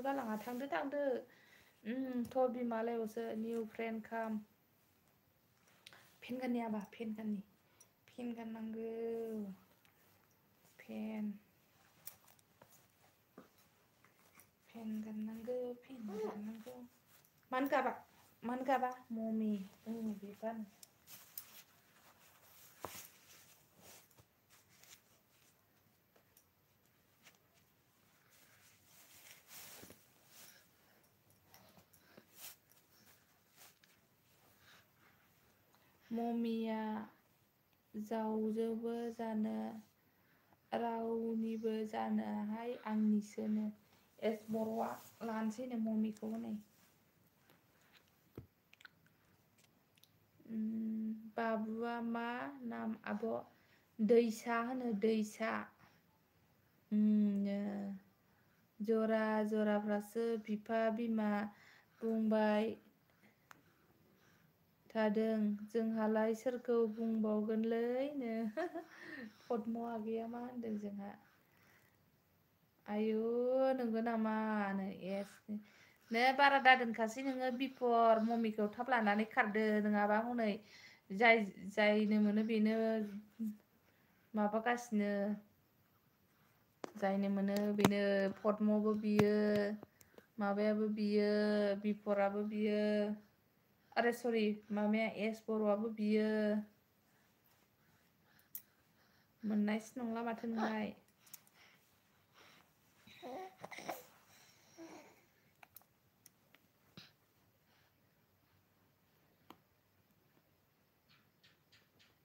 गालाङा थांदो थ' बिमालायावसो निउ फ्रेन्ड खाम फेन गाननि आबा फेन गाननांगौ फेन गाननांगौ मानो गाबा ममि बिफानो ममिया जावजोबो जानो रावनिबो जानोहाय आंनिसोनो एस बर'आ लानोसैनो ममिखौ हनै बाबुआ मा नाम आब' दैसा होनो दैसा जराफ्रासो बिफा बिमा बुंबाय थादों जोंहालाय सोरखौ बुंबावगोनलैनो पद्म आगैया मा होनदों जोंहा आयु नोंगौ नामा नो एस नो बारा दादोनखासै नोङो बिफर ममिखौ थाब लानानै खारदो नङाबा हनै जायनो मोनो बेनो माबागासिनो जायनो मोनो बेनो पद्मबो बियो माबायाबो बियो बिफराबो बियो आरे सरि माबाया एस बर'आबो बियो मोननायसो नंला माथो नोंलाय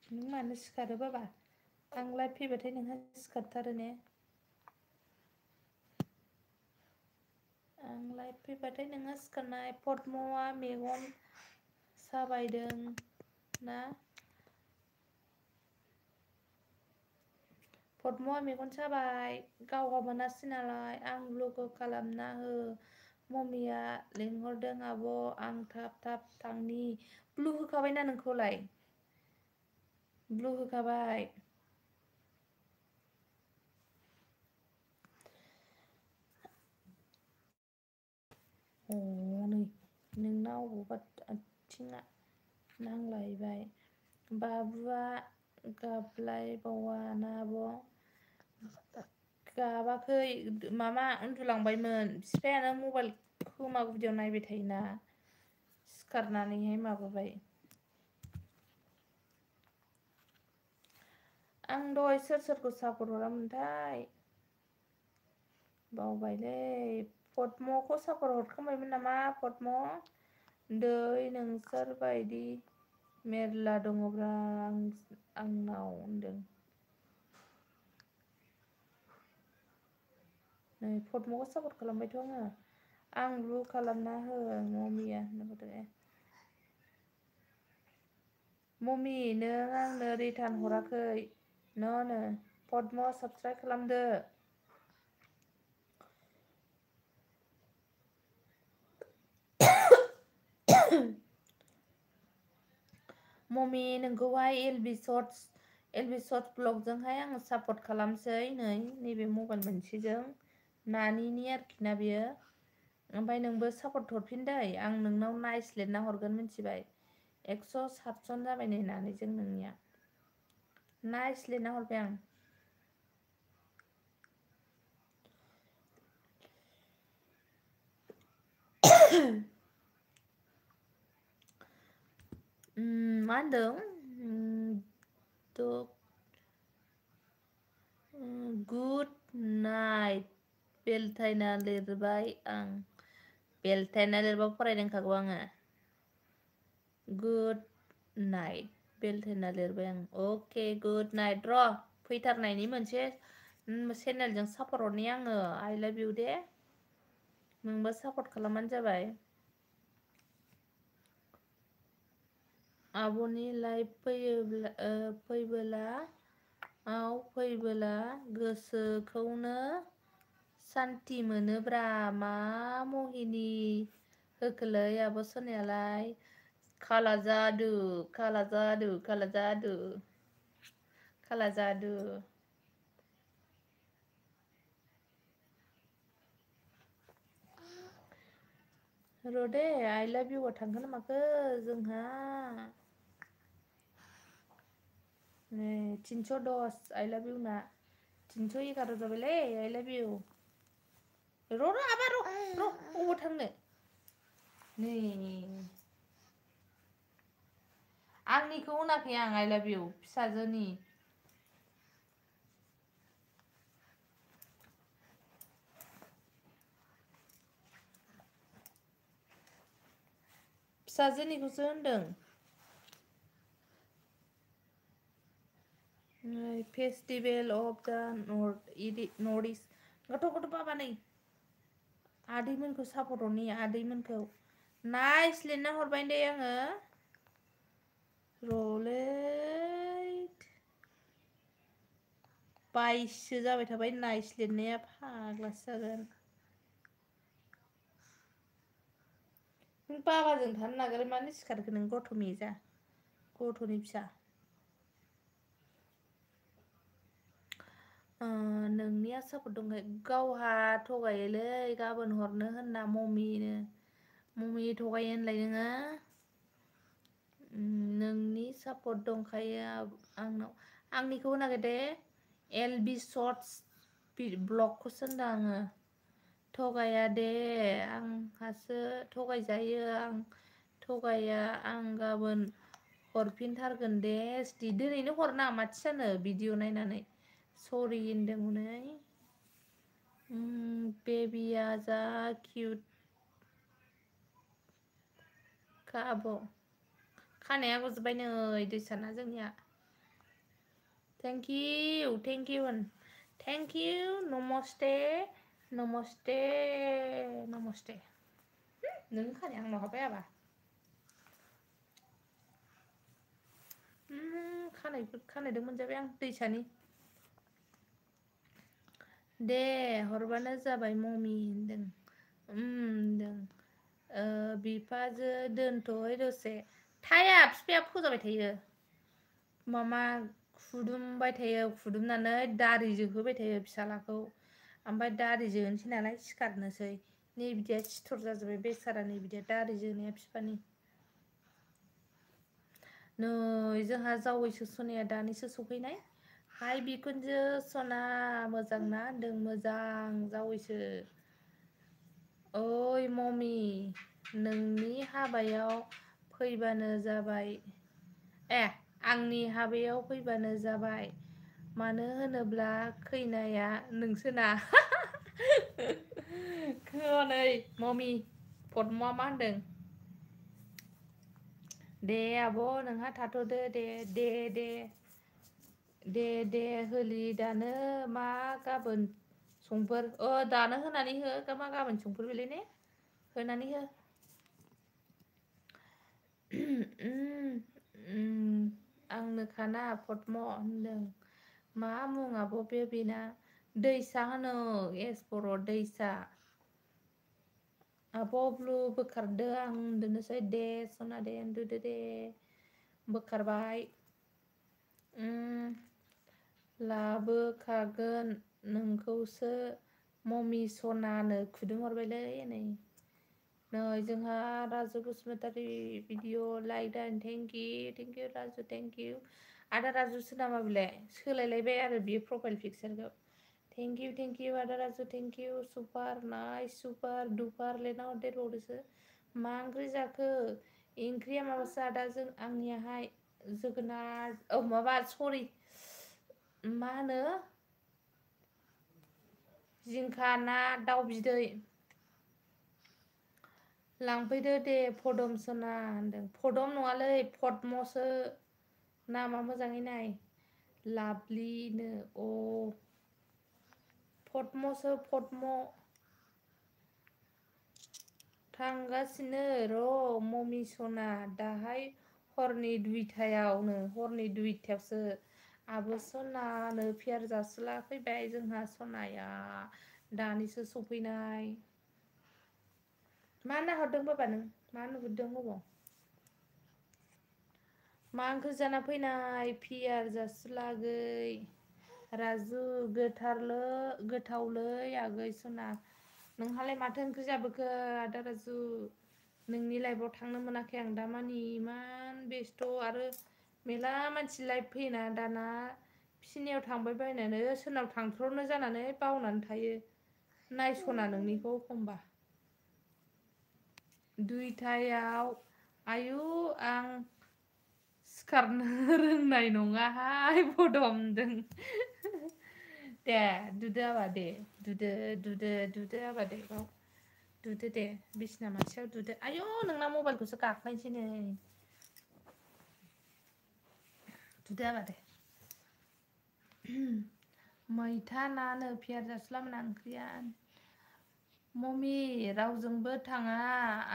नों मानो सिखारो बाबा आं लाइभ फैबाथाय नोंहा सिखारथारो ने आं लाइभ फैबाथाय नोंहा सिखारनाय पद्मआ मेगन साबायदों ना पद्मआ मेगन साबाय गावहा मोनासै नालाय आं लोगो खालामना हो ममिया लिंहरदों आब' आं थाब थांनि ब्लु होखाबायना नोंखौलाय ब्लु होखाबाय नै नोंना अबावबा आथिङा नांलायबाय बाबुआ गाबलायबावा ना आब' गाबाखै मामा उन्दुलांबायमोन बिफायानो मबाइल खोमा गुदियाव नायबाय थायोना सिखारनानैहाय माबाबाय आं दहाय सोरखौ सापर्ट हरामोनथाय बावबायलै पद्मखौ सापर्ट हरखांबायमोन नामा पद्म दै नोंसोर बायदि मेरला दङब्रा आंनाव होनदों नै पद्मखौ सापर्ट खालामबायथ' आं ब्लु खालामना हो ममिया ममि नों आंनो रिटार्न हराखै नो पद्म साबसक्राइब खालामदो ममि नोंखौहाय एलबि सर्टस ब्लगजोंहाय आङो सापर्ट खालामसै नैबे मबाइल मोनसेजों नानिनि आरोखि ना बेयो ओमफ्राय नोंबो सापर्ट हरफिन दै आं नोंनाव नाइस लिरना हरगोन मिथिबाय 107 जन जाबाय नै नानिजों नोंनिया नाइस लिरना हरबाय आं मा होनदों गुड नाइट बेलथायना लिरबाय आं बेलथायना लिरबा फरायदोंखागौ आङो गुड नाइट बेलथायना लिरबाय आं अके गुड नाइट र' फैथारनायनि मोनसे चेनेलजों सापर्ट हरनि आङो आइ लाभ इउ दे नोंबो सापर्ट खालामबानो जाबाय आब'नि लाइभ फैबोला गोसोखौनो सान्ति मोनोब्रा मा महिनि होखोलै आब' सोनायालाय खाला जादु र' दे आइ लाभ इउआ थांखो ना माखो जोंहा नै 310 आइ लाभ इउ ना 311 जाबायलै आइ लाभ इउ र' आबा र' अबाव थांनो नै आंनिखौ होनाखै आं आइ लाभ इउ फिसाजोनि फिसाजोनिखौसो होनदों festival of the north east गथ' बाबा नै आदैमोनखौ सापर्ट हरनि आदैमोनखौ नाइस लिरना हरबाय दे आङो रलै 22सो जाबाय थाबाय नाइस लिरनाया फाग्लासो जागोन नों बाबाजों थानो नागारै मानो सिखारखो नों गथ' मेजा गथ'नि फिसा नोंनि नोंनिया सापर्ट दंखाय गावहा थगायोलै गाबोन हरनो होनना मम्मिनो मम्मी थगायो होनलाय नोङो नोंनि सापर्ट दंखायो आंनाव आंनिखौ होनाखै दे एलबि शर्ट्स ब्लगखौसो होनदों आङो थगाया दे आंहासो थगायजायो आं थगाया आं गाबोन हरफिनथारगोन दे दिनैनो हरना माथो जानो भिडिअ नायनानै सरि होनदों हनै बेबिया जा किउट आब' खानाया गुजोब्बाय नै दैसाना जोंनिया थेंक इउ नमस्ते नमस्ते नमस्ते नों खानाया आंनाव हाबायाबा खानायदों मोनजाबाय आं दैसानि दे हरबानो जाबाय मम्मी होनदों बिफाजो दोनथ'है दसे थाया बिफाया फोजाबाय थायो मामा खुदुमबाय थायो खुदुमनानै दारिजों होबाय थायो फिसालाखौ ओमफ्राय दारिजों होनोसै नालाय सिखारनोसै नै बिदिया सिथर जाजोब्बाय बेसारा नै बिदिया दारिजों होनाया बिफानि नै जोंहा जावैसो सनाया दानिसो सफैनाय हाय बिखुनजो सना मोजां ना होनदों मोजां जावैसो ओइ मम्मी नोंनि हाबायाव फैबानो जाबाय आंनि हाबायाव फैबानो जाबाय मानो होनोब्ला खैनाया नोंसोना नै मम्मी पद्मआ मा होनदों दे आब' नोंहा थाथ'दो दे होलि दानो मा गाबोन संफोर दानो होनानै हो मा गाबोन संफोर बेलाय ने होनानै हो आंनो खाना पद्म होनदों मा मुं आब' बेना दैसा होनो एसबर' दैसा आब' ब्लु बोखारदो आं उन्दुनोसै दे सना दे उन्दुदो दे बोखारबाय लाबोखागोन नोंखौसो मम्मी सनानो खुदुमहरबायलै नै जोंहा राजु बसुमतारी भिडिअ लाइक दान thank you Raju thank you आदा राजुसो नामा बेलाय सोलायलायबाय आरो बियो प्रफाइल पिक्सारखौ थेंक इउ आदा Raju thank you super nice super दुपार लेना हरदेरबावदोसो मा ओंख्रि जाखो ओंख्रिया माबासो आदा जों आंनियाहाय जोगोनार माबा सरि मा होनो जिंखा ना दाउ बिदै लांफैदो दे पदम सना होनदों पदम नङालै पद्मसो नामा मोजाङै नाय लाभलिनो पद्मसो पद्म थांगासिनो र' मम्मी सना दाहाय हरनि दुइथायावसो आब' सनानो पियार जासुला फैबाय जोंहा सनाया दानिसो सफैनाय मा नाहरदों बाबा नों मा नुहुरदों अबाव मा ओंख्रि जाना फैनाय पियार जासुलागै राजु गोथावलै आगै सना नोंहालाय माथो ओंख्रि जाबोखो आदा राजु नोंनि लाइफआव थांनो मोनाखै आं दामानि इमान बेस्थ' आरो मेला मानसि लाइफ फैयोना दाना फिसिनायाव थांबाय बायनानै सोरनाव थांथ्र'नो जानानै बावनानै थायो नायस'ना नोंनिखौ एखमबा दुइथायाव आयु आं सिखारनो रोंनाय नङाहाय पदम होनदों दे दुदो आबा दे दुदो आबा दे बाव दुदो दे बिसिना मासेयाव दुदो आयु नोंना मबाइलखौसो गाख्लायनोसै नै दुदो आबा दे मैथा नानो पियार जासुलामोना ओंख्रिया मम्मी रावजोंबो थाङा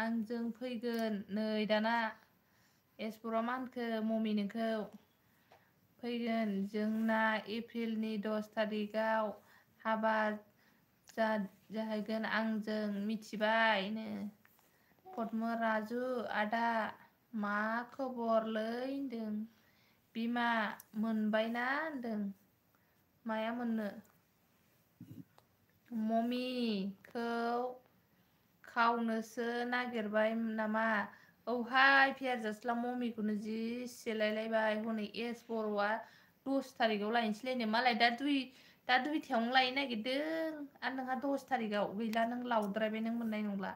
आंजों फैगोन नै दाना एसपरा मा होनखो मम्मी नोंखौ फैगोन जोंना एप्रिलनि 10 थारिखआव हाबा जाहैगोन आंजों मिथिबायनो पद्म राजु आदा मा खबरलै होनदों बिमा मोनबायना होनदों माया मोननो मम्मीखौ खावनोसो नागिरबाय नामा औहाय फियार जास्ला मम्मीखौनो जि सेलायलायबाय हनै एस बर'आ 10 थारिखआव लायनोसैलायनो मालाय दा दुइथायावनो लायनो नागिरदों आरो नोंहा 10 थारिखआव गैला नों लावद्रायबाय नों मोननाय नंला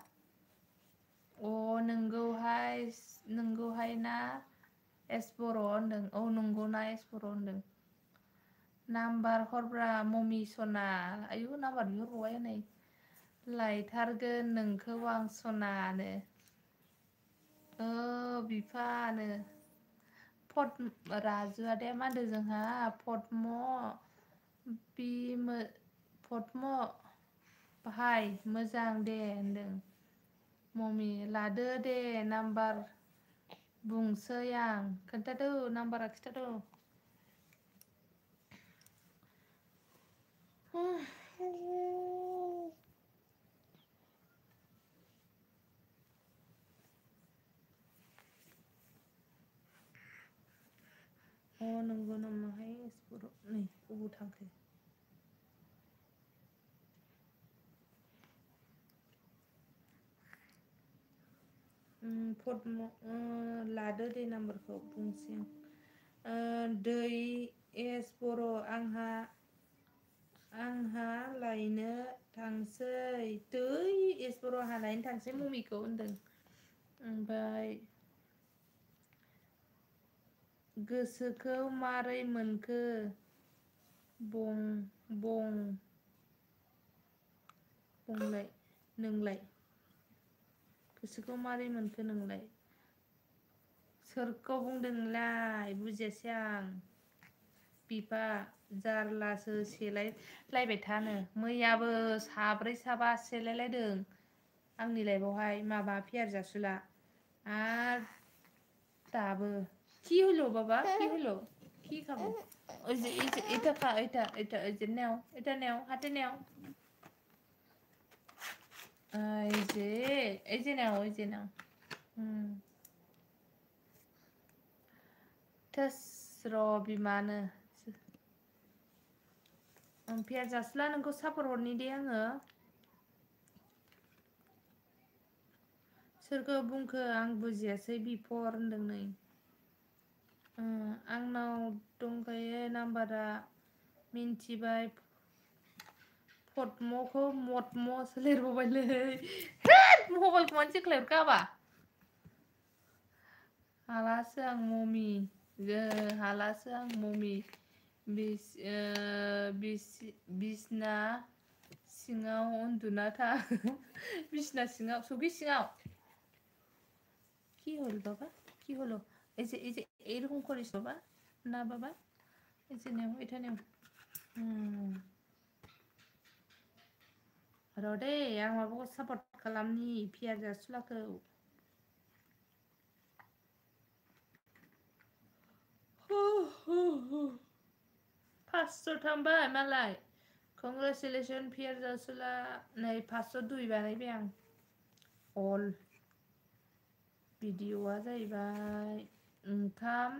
नंगौहाय ना एस बर' होनदों औ नंगौना एस बर' होनदों नाम्बार हरब्रा मम्मी सना आयु नाम्बार बिहरबावबाय हनै लायथारगोन नोंखौ आं सनानो बिफानो राजुआ दे मा होनदों जोंहा पद्म भाइ मोजां दे होनदों मम्मी लादो दे नाम्बार बुंसै आं खोन्थादो नाम्बारा खिथादो नंगौ नामाहाय एसबर' नै अबाव थांखो पद्म लादो दे नाम्बारखौ बुंसै दै एस बर' आंहा लायनो थांसै दै एस बर' आंहा लायनो थांसै मम्मीखौ होनदों ओमफ्राय गोसोखौ मारै मोनखो बुंलाय नोंलाय गोसोखौ मारै मोनखो नोंलाय सोरखौ बुंदों नोंलाय बुजियासै आं बिफा जारलासो सेलायलायबाय थानो मैयाबो साब्रै साबा सेलायलायदों आंनि लाइफआवहाय माबा फियार जासुला आरो दाबो কি হলো বাবা কি হলো কি খাবো ওই যে এটা খা এটা এই যে নাও এটা নাও হাতে নাও এই যে নাও थोस र' बिमानो फियार जासुला नोंखौ सापर हरनि दे आङो सोरखौ बुंखो आं बुजियासै बिफर होनदों नै आंनाव दंखायो नाम्बारा मिन्थिबाय पद्मखौ मदमसो लिरबावबायलै मबाइलखौ मानो जेख्लायाव गाबा हालासो आं मम्मी बिसना सिङाव उन्दुना था बिसना सिङाव सौखि सिङाव কি হল বাবা কি হলো এই যে এইরকম করিস বাবা না বাবা এই যে নেও এটা নেও र' दे आं माबाखौ सापर्ट खालामनि फियार जासुलाखौ फासस' थांबाय मालाय कंग्रेचुलेसन फियार जासुला नै 502 बानायबाय आं अल भिडिअ'आ जाहैबाय ओंखाम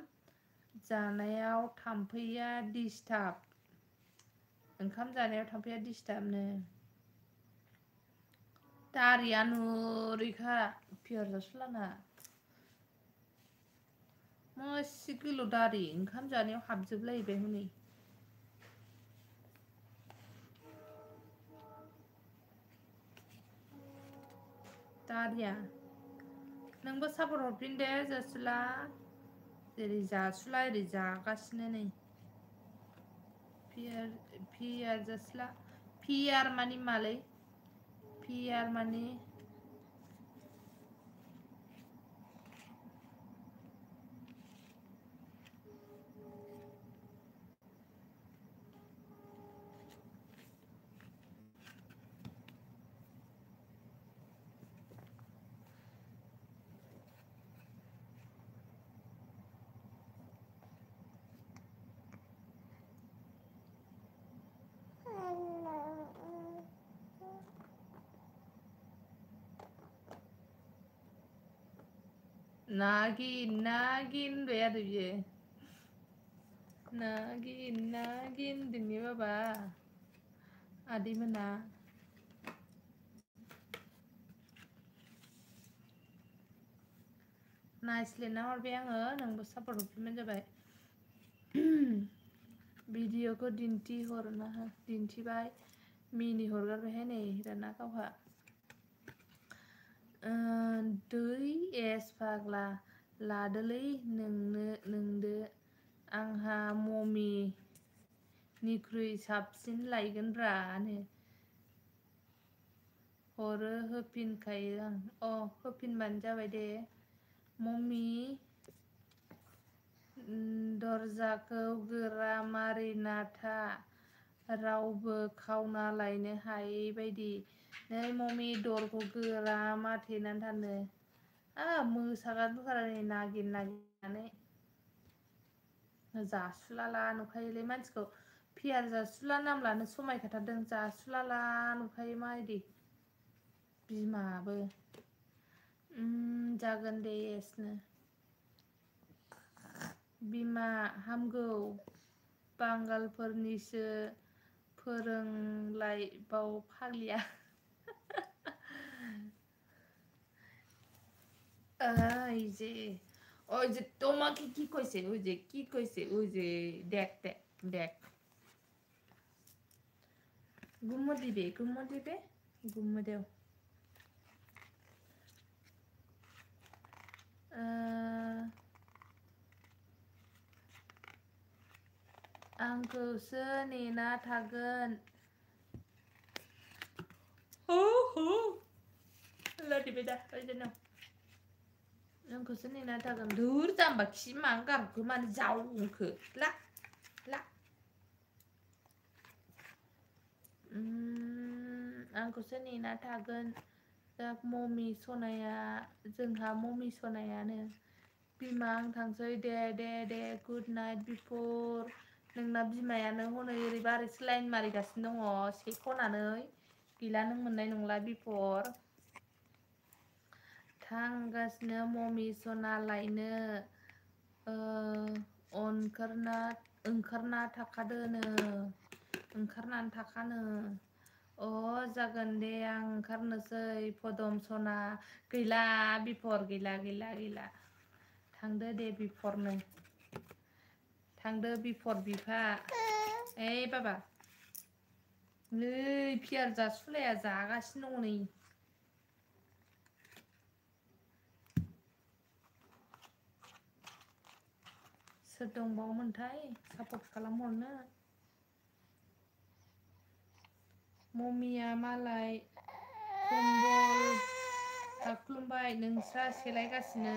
जानायाव थाम्फैया डिस्टार्बनो दारिया नुरैखा फियार जासुलाना मासि गोलाव दारि ओंखाम जानायाव हाबजोबलायबाय हनै दारिया नोंबो सापर्ट हरफिन दे जासुला जेरै जासुला एरै जागासिनो नै फियार जासुला फियार मानि मालै फियार मानि नागिन होनबाय आरो बियो नागिन होनदोंने बाबा आदैमोना नायस्लेना हरबाय आङो नोंबो सापर्ट हरफिनबानो जाबाय भिडिअखौ दिन्थिबाय मिनि हरगारबायहाय नै दाना गावहा दै एस फाग्ला लादोलै नोंदो आंहा ममिनिख्रुइ साबसिन लायगोनब्रा हरो होफिनखायो आं होफिनबानो जाबाय दे मम्मी दरजाखौ गोरा मारिना था रावबो खावना लायनो हायै बायदि नै मम्मी दरखौ गोरा माथेनानै थानो मोसागारबोखारा नै नागिरनानै जासुलाला नुखायोलै मानसिखौ पियार जासुला नाम लानो समायखाथारदों जासुलाला नुखायो माबायदि बिमाबो जागोन दे एसनो बिमा हामगौ बांगालफोरनिसो फोरोंलायबाव फाग्लिया ওই যে তোমাকে কি কইছে ওই যে দেখ গুম্ম দিবে গুম্ম দেও आंखौसो नेना थागोन लादिबाय दा ओइजोंनो आंखौसो नेना थागोन धुर जाम्बा खि मानो गाबखो मानो जावखो ला आंखौसो नेना थागोन मम्मी सनाया जोंहा मम्मी सनायानो बिमा आं थांसै दे गुड नाइट बिफोर नोंना बिमायानो हनै ओरैबा ओरैसो लाइन मारिगासिनो दङ सेखनानै गैला नों मोननाय नंला बिफर थांगासिनो मम्मी सना लायनो ओंखारना थाखानो जागोन दे आं ओंखारनोसै पदम सना गैला बिफर गैला थांदो दे बिफरनो थांदो बिफर बिफा ओइ बाबा नै पियार जासुलाया जागासिनो दङ नै सोर दंबावोमोनथाय सापर्ट खालामहरनो मम्मीया मालाय कम्बल खाख्लुमबाय नोंस्रा सेलायगासिनो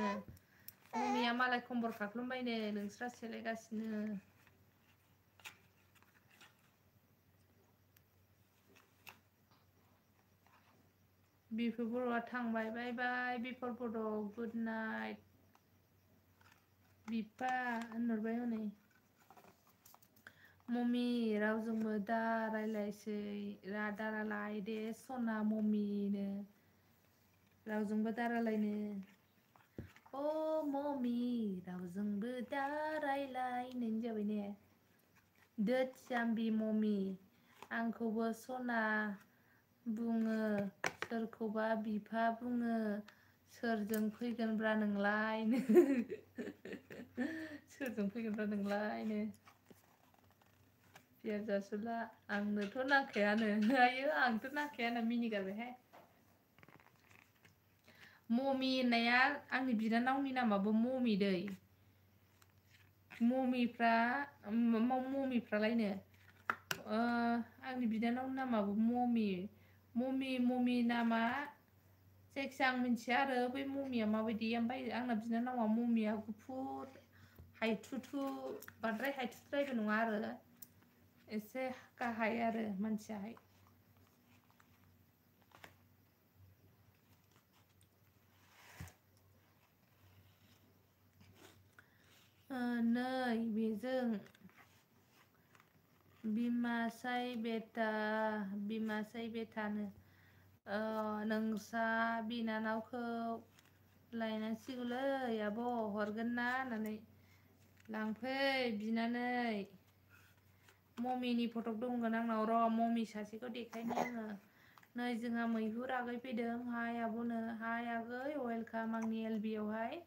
मम्मीया मालाय कम्बल खाख्लुमबायनो नोंस्रा सेलायगासिनो बिफोर बर'आ थांबाय बाय बाय बिफोर बर' गुड नाइट बिफा होनहरबाय हनै मम्मी रावजोंबो दा रायलाय दे सना मम्मीनो रावजोंबो दा रायलायनो मम्मी रावजोंबो दा रायलायनो जाबाय ने दोत जाम्बि मम्मी आंखौबो सना बुङो सोरखौबा बिफा बुङो सोरजों फैगोनब्रा नोंलायनो सोरजों फैगोनब्रा नोंलायनो पियार जासुला आंनोथ' नांखायानो आयो आंथ' नांखायानो मिनिगारबायहाय मम्मी होननाया आंनि बिनानावनि नामाबो मम्मी दै मम्मीफ्रालायनो आंनि बिनानावनि नामाबो मम्मी नामा जायखिया आं मिन्थिया आरो बै मम्मीया माबायदि ओमफ्राय आंना बिनानावा मम्मीया गुफुर हायथुथु बांद्राय हायथुद्रायबो नङा आरो एसे गाहाय आरो मानसियाहाय नै बेजों बिमासाय बेटानो नोंसा बिनानावखौ लायनांसिगौलै आब' हरगोन ना होननानै लांफै बिनानै मम्मीनि फटक दंगोन आंनाव र' मम्मी सासेखौ देखायनि आङो नै जोंहा मैहुर आगै फैदों हाय आब'नो हाय आगै वेलकाम आंनि एलबियावहाय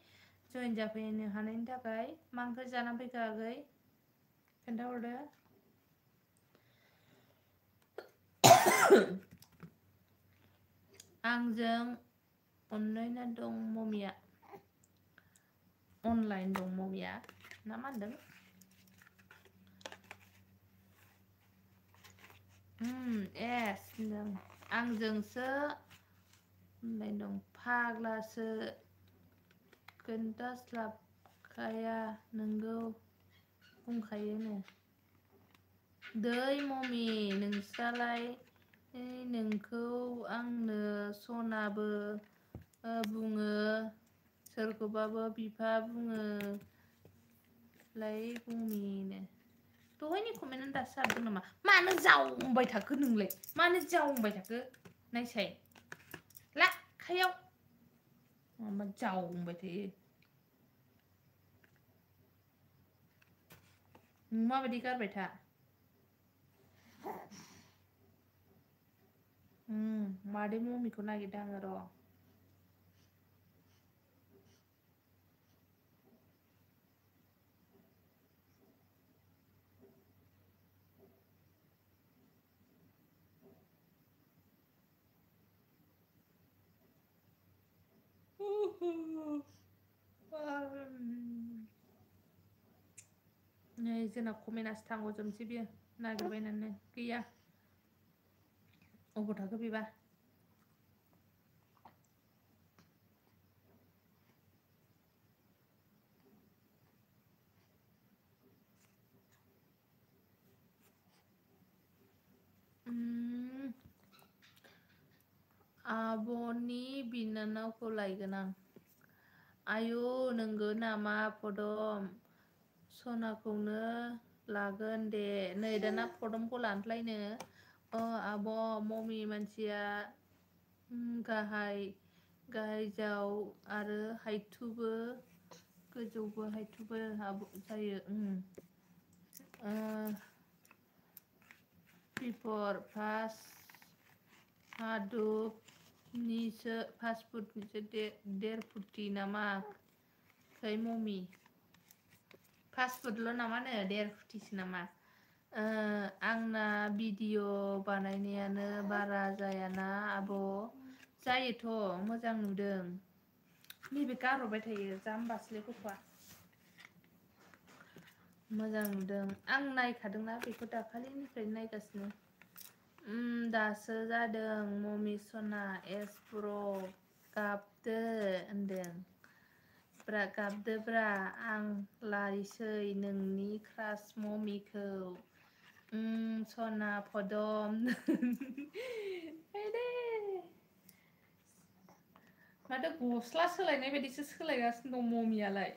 जइन जाफैनो हानायनि थाखाय मा ओंख्रि जानानै फैखो आगै खोन्थाहरदो आंजों अनलाइन दं ममिया अनलाइन दं ममिया ना मा होनदों एस होनदों आंजोंसो अनलाइन दं फाग्लासो खोन्थास्लाबखाया नोंगौ बुंखायोनो दै ममि नोंस्रालाय नोंखौ आंनो सनाबो बुङो सोरखौबाबो बिफा बुङो लाय बुंमिनो दहायनि कमेन्टआनो दासो जादों नामा मानो जावबाय थाखो नोंलाय मानो जावबाय थाखो नायसाय लाखायाव माबा जावबाय थायो माबायदि गारबाय था मादै ममिखौ नागिरदों आङो र' नै जोंना कमेन्टआसो थांगजोबनोसै बियो नागिरबायनानै गैया अबाव थाखो बेबा आब'नि बिनानावखौ लायगोन आं आयु नोंगौ नामा पदम सनाखौनो लागोन दे नै दाना पदमखौ लानोसैलायनो आब' ममि मानसिया गाहाय गाहायजाव आरो हायथुबो गोजौबो हायथुबो जायो बिफर फास हादुबनिसो फास फुटनिसो 1.5 फुटि नामा खै ममि फास फुटल' नामानो 1.5 फुटिसो नामा आंना भिडिअ बानायनायानो बारा जायाना आब' जायोथ' मोजां नुदों नैबे गारहरबाय थायो जाम्बासोलै गथ'आ मोजां नुदों आं नायखादोंना बेखौ दाखालिनिफ्रायनो नायगासिनो दासो जादों ममि सना एस प्र गाबदो होनदों गाबदोब्रा आं लायसै नोंनि क्रास ममिखौ सना पदम माथो गस्ला सोलायनाय बायदिसो सोलायगासिनो दं ममियालाय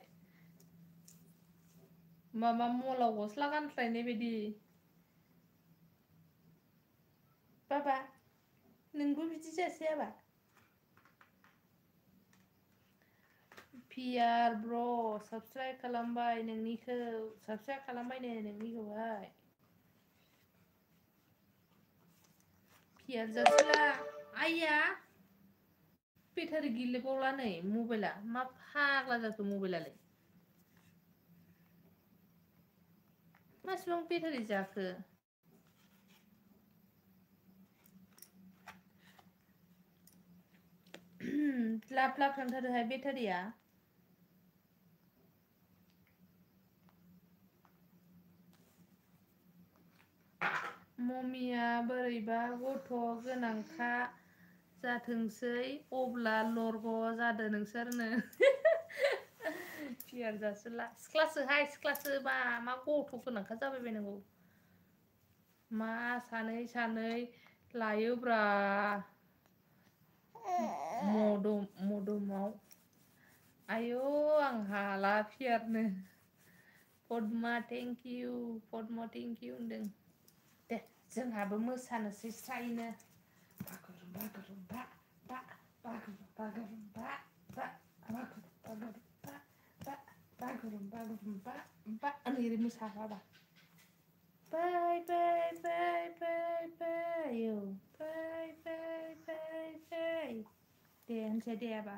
माबा मलाव गस्ला गानस्लायनाय बायदि बाबा नोंबो बिदि जासै आबा पियार ब्र साबस्क्राइब खालामबाय नोंनिखौ साबस्क्राइब खालामबायनो नोंनिखौहाय पियार जासुला आइया बेटारि गिलिबावला नै मबाइला मा फाग्ला जाखो मबाइलालाय मासिबां बेटारि जाखो लाब लाब थांथारोहाय बेटारिया ममिया बोरैबा गथ' गोनांखा जाथोंसै अब्ला लरग' जादो नोंसोरनो पियार जासुला सिख्लासोहाय सिख्लासोबा मा गथ' गोनांखा जाबाय बायनांगौ मा सानै सानै लायोब्रा मदमाव आयौ आं हाला पियारनो Padma thank you Padma thank you होनदों दे जोंहाबो मोसानोसै स्रायनो बागुरुम्बा गुरुम्बा बा बागुरुम्बा गुरुम्बा बा बागुरुम्बा गुरुम्बा बा बागुरुम्बा गुरुम्बा बा ओरै मोसाबा फै फै फै फै फै फै फै फै फै दे होनसै दे आबा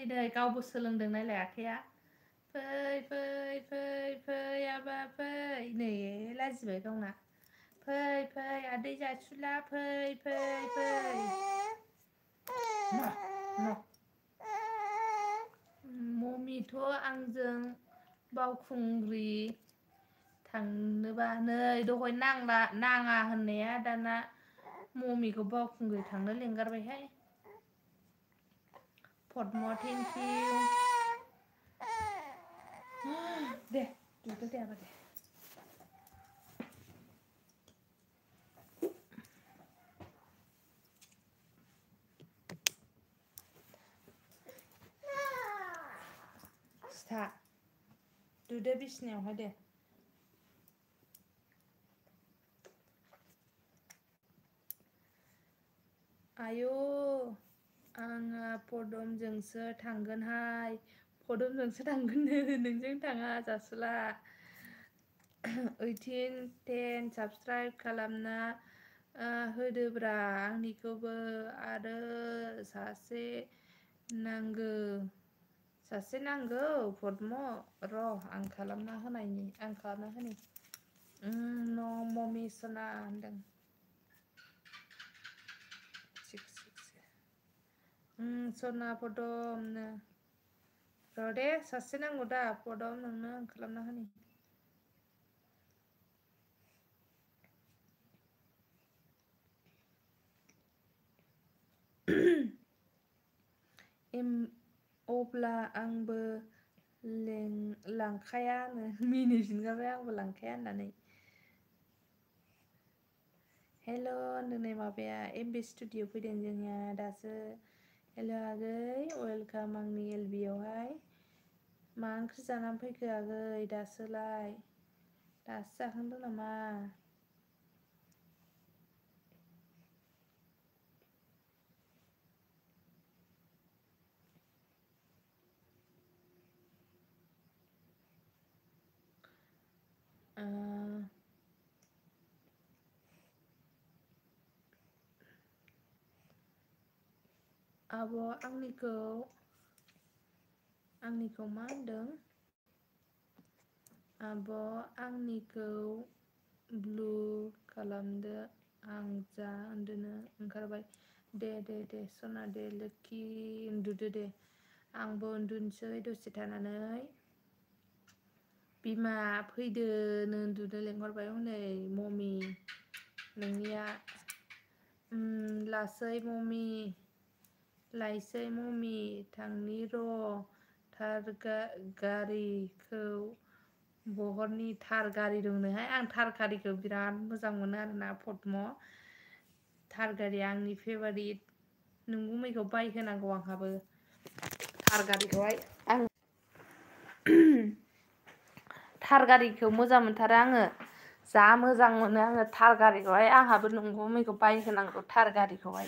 नै गावबो सोलोंदोंना लायाखैया आबा नै लाजिबाय गावना आदै जासुला मम्मिथ' आंजों बावखुंग्रि थांनोबा नै दहाय नाङा होननाया दाना मम्मिखौ बावखुंग्रि थांनो लिंगारबायहाय पद्म थेंक इउ दे दुगै दे आबा दे सिथा दुदो बिसिनायावहाय दे आयौ आंहा पदमजोंसो थांगोनहाय पदमजोंसो थांगोननो नोंजों थाङा जासुला 1810 साबस्क्राइब खालामना होदोब्रा आंनिखौबो आरो सासे नांगौ पद्म र' आं खालामना होनायनि न' मम्मी सना होनदों सना पदमनो र' दे सासे नांगौ दा पदम नोंनो आं खालामना होनि अब्ला आंबो लांखायानो मिनिफिनगारबाय आंबो लांखाया होननानै हेल' होनदों माबाया एमबि स्टुडिअ फैदों जोंनिया दासो हेल' आगै वेलकाम आंनि एलबियावहाय मा ओंख्रि जानानै फैखो आगै दासो जाखांदों नामा आब' आंनिखौ मा होनदों आब' आंनिखौ ब्लु खालामदो आं जा उन्दुनो ओंखारबाय दे सना दे लोखि उन्दुदो दे आंबो उन्दुनोसै दसे थानानै बिमा फैदो नों उन्दुनो लेंहरबाय हनै मम्मी नोंनिया लायसै मम्मी थांनि र' थार गारिखौ बहरनि थार गारि दंनोहाय आं थार गारिखौ बिराद मोजां मोनो आरोना पद्म थार गारिया आंनि फेभारिट नोंगुमैखौ बायहोनांगौ आंहाबो थार गारिखौहाय आं थार गारिखौ मोजां मोनथारो आङो जा मोजां मोनो आङो थार गारिखौहाय आंहाबो नोंगुमैखौ बायहोनांगौ थार गारिखौहाय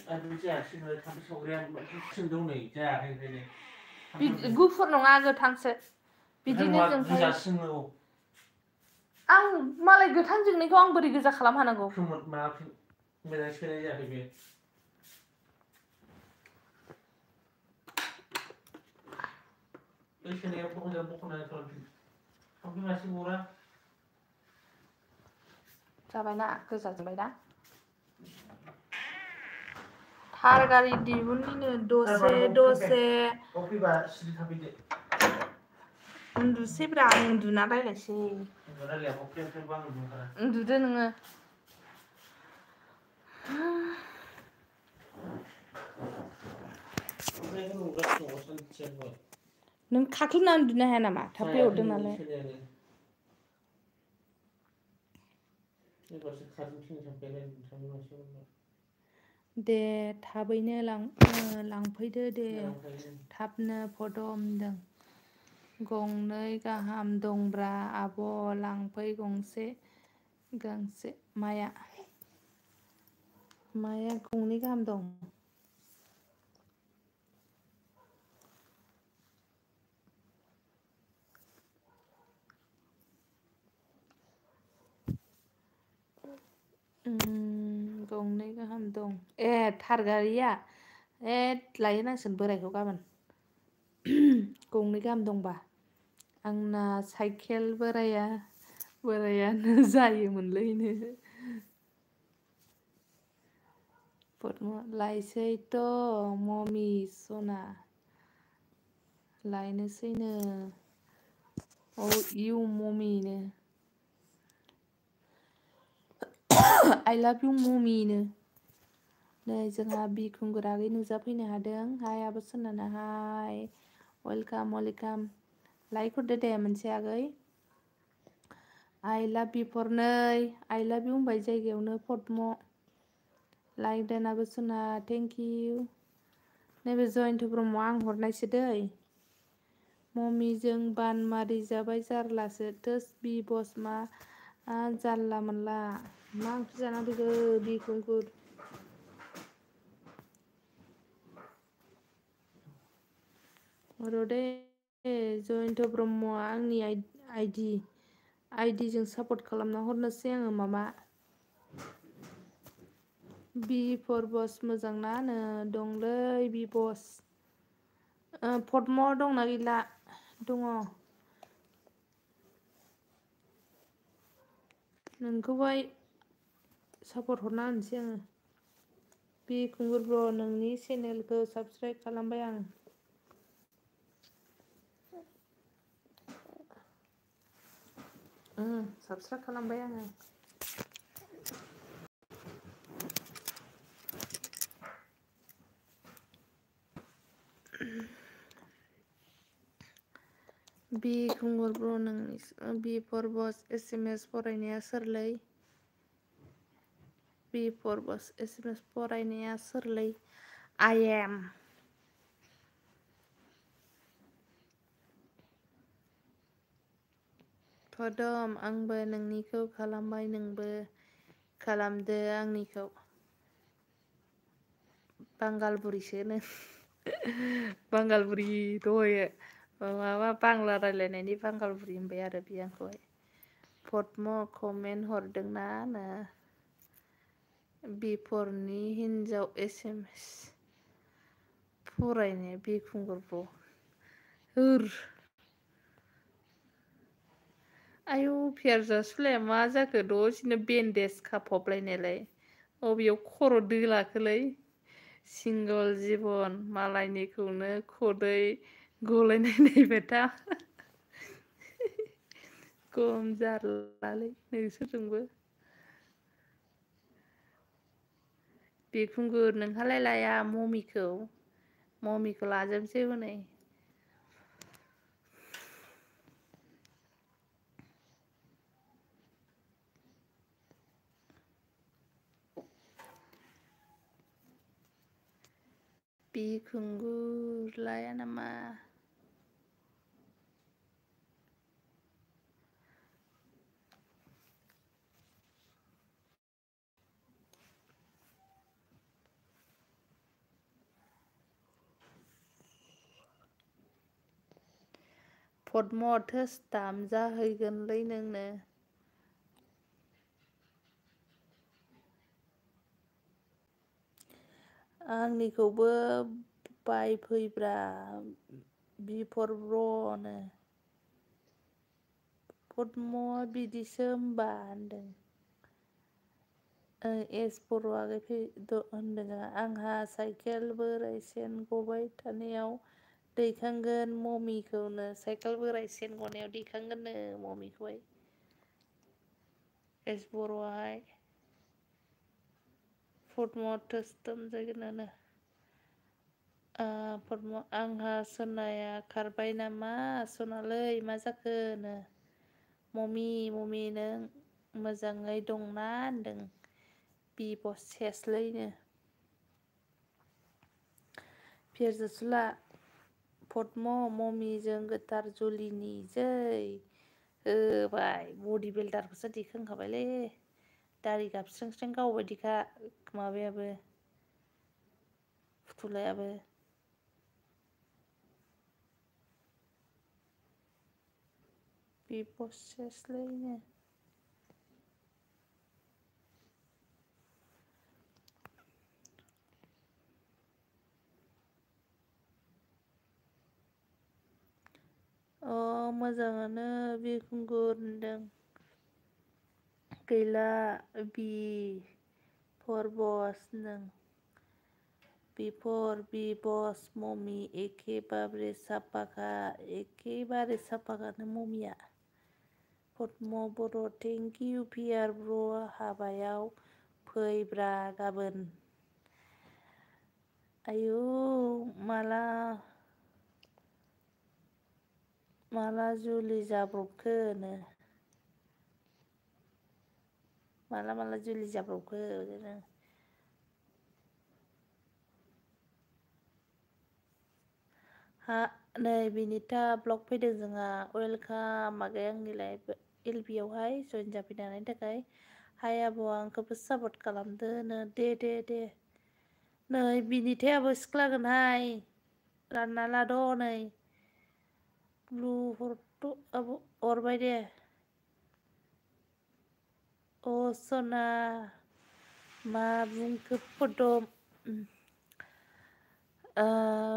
गुफुर नङा गोथांसो बिदिनो जोंहाय आं मालाय गोथां जोंनायखौ आं बोरै गोजा खालाम हानांगौ जाबायना गोजा जोंबायना थार गारि दिहुननिनो दसे उन्दुसैब्रा आं उन्दुना रायलायसै उन्दुदो नोङो नों खाख्लुबना उन्दुनो हाया नामा थाब हरदों नालाय दे थाबैनो लांफैदो दे थाबनो पदमदों गंनै गाहाम दंब्रा आब' लांफै गांसे माया गंनै गाहाम दं गंनै गाहाम दं ए थार गारिया लायनांसिगोन बोरायखौ गाबोन गंनै गाहाम दंबा आंना साइकेल बोरायानो जायोमोनलैनो लायसैथ' ममि सना लायनोसैनो इउ ममिनो I love you ममिनो नै जोंहा बिखुंगुर आगै नुजाफैनो हादों हाय आब' सनाना हाय वेलकाम लाइक हरदो दे मोनसे आगै I love you फर नै I love you होनबाय जायगायावनो पद्म लाइक दोनाबो सना थेंक इउ नैबे जयन्त ब्रह्म आं हरनायसो दै ममिजों बान मारि जाबाय जारलासो थोस बि बस मा जारला मोनला मा ओंख्रि जाना फैखो बिखुंगुर रदे जयन्त ब्रह्मआ आंनि आइडिजों सापर्ट खालामना हरनोसै आङो माबा बि फर बस मोजां ना दंलै बि बस पद्म दंना गैला दङ नोंखौहाय सापर्ट हरना होनोसै आङो बिखुंगुर ब्र नोंनि चेनेलखौ साबसक्राइब खालामबाय आं साबसक्राइब खालामबाय आङो बिखुंगुर ब्र नोंनि बि फर बस SMS फरायनाया सोरलै बि फर बस SMS फरायनाया सोरलै I am फदम आंबो नोंनिखौ खालामबाय नोंबो खालामदो आंनिखौ बांगालबुरिसो नों बांगालबुरि दहायो माबा बांला रायलायनायनि बांगालबुरि होनबाय आरो बे आंखौहाय पद्म कमेन्ट हरदोंना बिफरनि हिन्जाव SMS फरायनाया बिखुंगुरब्र आयौ पियारजासुलाया मा जाखो दसेनो बेन्डेज खाफबलायनायलाय अबेयाव खर' दोलाखोलै सिंगल जिबन मालायनिखौनो खदै गलायनाय नायबाय था खम जारलालै नोंसोरजोंबो बिखुंगुर नोंहालाय लाया ममिखौ लाजोबसै हनै बिखुंगुर लाया नामा पद्म थोस दामजाहैगोनलै नोंनो आंनिखौबो बायफैब्रा बिफर ब्रनो पद्म बिदिसो होमबा होनदों एस बर' आगै होनदों आंहा साइकेल बोराय सेन गबाय थानायाव दैखांगोन ममिखौनो साइकेल बोराय सेन गनायाव दैखांगोननो ममिखौहाय एस बर'आहाय पद्म थोस दामजागोनानो पद्म आंहा सनाया खारबाय नामा सनालै मा जाखोनो ममि नों मोजाङै दंना होनदों बिबस सेसलैनो पियारजासुला पद्म ममिजों गोथार जुलिनि जै होबाय बडि बिल्डारखौसो दिखांखाबायलै दारि गाबस्रें गावबायदिखा माबायाबो फुथुलायाबो बिबस सेसलैनो मोजाङानो बिखुंगुर होनदों गैला बि फर बस होनदों बि बस मम्मी एखेबारे साफाखानो मम्मीया पद्म बर' थेंक इउ पियार ब्र हाबायाव फैब्रा गाबोन आयु माला जुलि जाब्रबखोनो माला जुलि जाब्रबखो नै बिनिथा ब्लग फैदों जोंहा वेलकाम आगै आंनि लाइफ एलबि आवहाय जइन जाफैनायनि थाखाय हाय आब' आंखौबो सापर्ट खालामदो दे नै बिनिथायाबो सिख्लागोनहाय रानना लाद' नै ब्लु हरथ' आब' हरबाय दे अ सना मा बुंखो पदम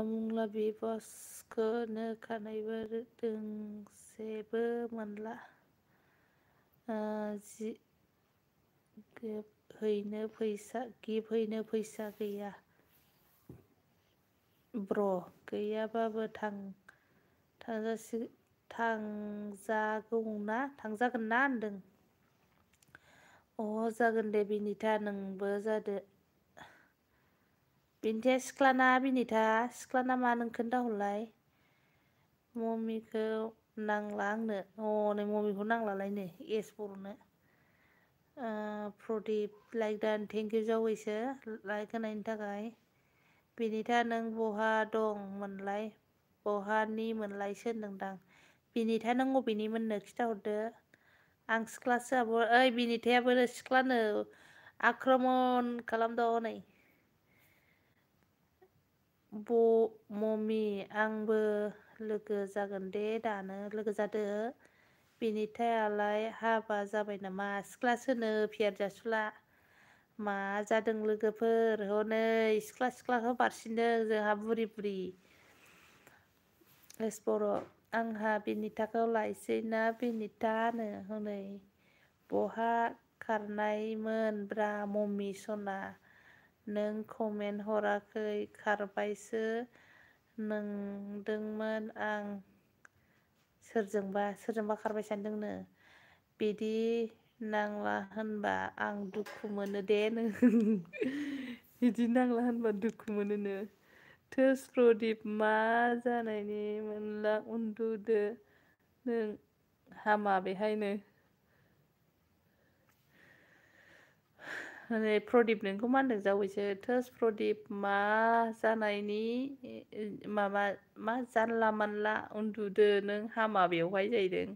मुंलाबि बसखौनो खानायबो दोंसेबो मोनला गिफ्ट हैनो फैसा गैया ब्र गैयाबाबो थांजागोन ना होनदों जागोन दे बिनिथा नोंबो जादो बिनिथाया सिख्लाना मा नों खोन्थाहरलाय मम्मिखौ नांला आंनो नै मम्मिखौ नांलालायनो एस बर'नो प्रदीप लाइक दान थेंक इउ जावैसो लाइक होनायनि थाखाय बिनिथा नों बहा दंमोनलाय बहानिमोनलायसो होनदोंदां बिनिथा नों बबेनिमोननो खिथाहरदो आं सिख्लासो आब' ओइ बिनिथायाबो सिख्लानो आक्रमन खालामद' नै मम्मी आंबो लोगो जागोन दे दानो लोगो जादो बिनिथायालाय हाबा जाबाय नामा सिख्लासोनो फियार जासुला मा जादों लोगोफोर हनै सिख्लाखौ बारसिनदों जोंहा बुरि एस बर' आंहा बिनिथाखौ लायसै ना बिनिथानो हनै बहा खारनायमोनब्रा मम्मी सना नों कमेन्ट हराखै खारबायसो नंदोंमोन आं सोरजोंबा खारबाय सानदोंनो बिदि नांला होनबा आं दुखु मोनो दे बिदि नांला होनबा दुखु मोनोनो थोस प्रदीप मा जानायनि मोनला उन्दुदो नों हामा बेहायनो प्रदीप नोंखौ मा होनदों जावैसो थोस प्रदीप मा जानायनि मा जानला मानला उन्दुदो नों हामा बेवहाय जाहैदों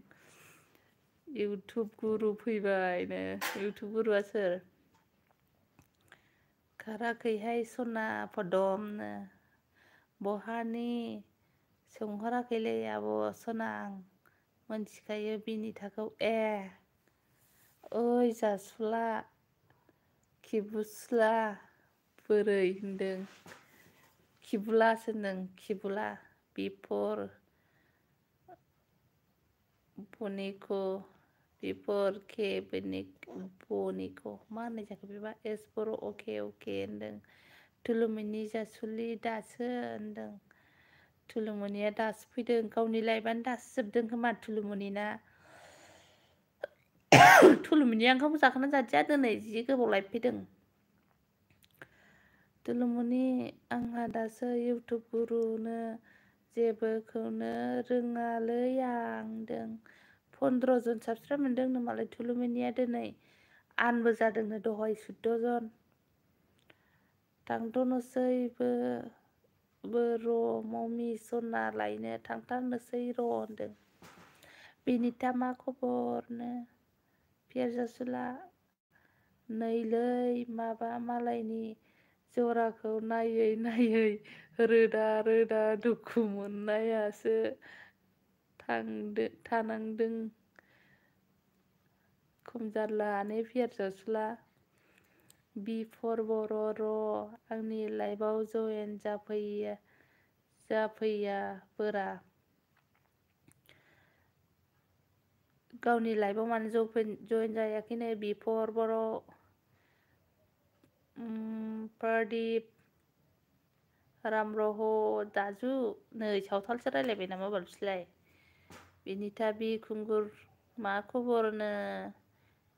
इउटुब गुरु फैबायनो इउटुब गुरुआ सोर खाराखैहाय सना पदमनो बहानि सोंहराखैलै आब' सना आं मोनथिखायो बिनिथाखौ ओइ जासुला खिबुस्ला बोरै होनदों खिबुलासो होनदों खिबुला बिफर के बनिक मा होननाय जाखो बेबा एस बर' अके होनदों थुलुमनि जासुलि दासो होनदों थुलुमनिया दासो फैदों गावनि लाइफआनो दासो जोबदों खोमा थुलुमनिना थुलुमनिया ओंखाम जाखोना जादिया दिनै जि गोबाव लाइफ फैदों थुलुमनि आंहा दासो इउटुब गुरुनो जेबोखौनो रोङालै आं होनदों 15 जन साबसक्राइब मोनदोंनो मालाय थुलुमनिया दिनै आनबो जादोंनो दहाय 14 जन थांथ'नोसैबो र' मम्मी सना लायनो थांथारनोसै र' होनदों बिनिथा मा खबरनो फियार जासुला नैलै माबा मालायनि जराखौ नायै रोदा दुखु मोननायासो थानांदों खम जारला फियार जासुला बिफर बर' र' आंनि लाइफआव जयेन जाफैया बोरा गावनि लाइफआव माने जइन जायाखैनो बिफर बर' प्रदीप रामरह दाजु नै सावथालसो रायलायबाय नामा बाल बिसोरलाय बिनिता बिखुंगुर मा खबरनो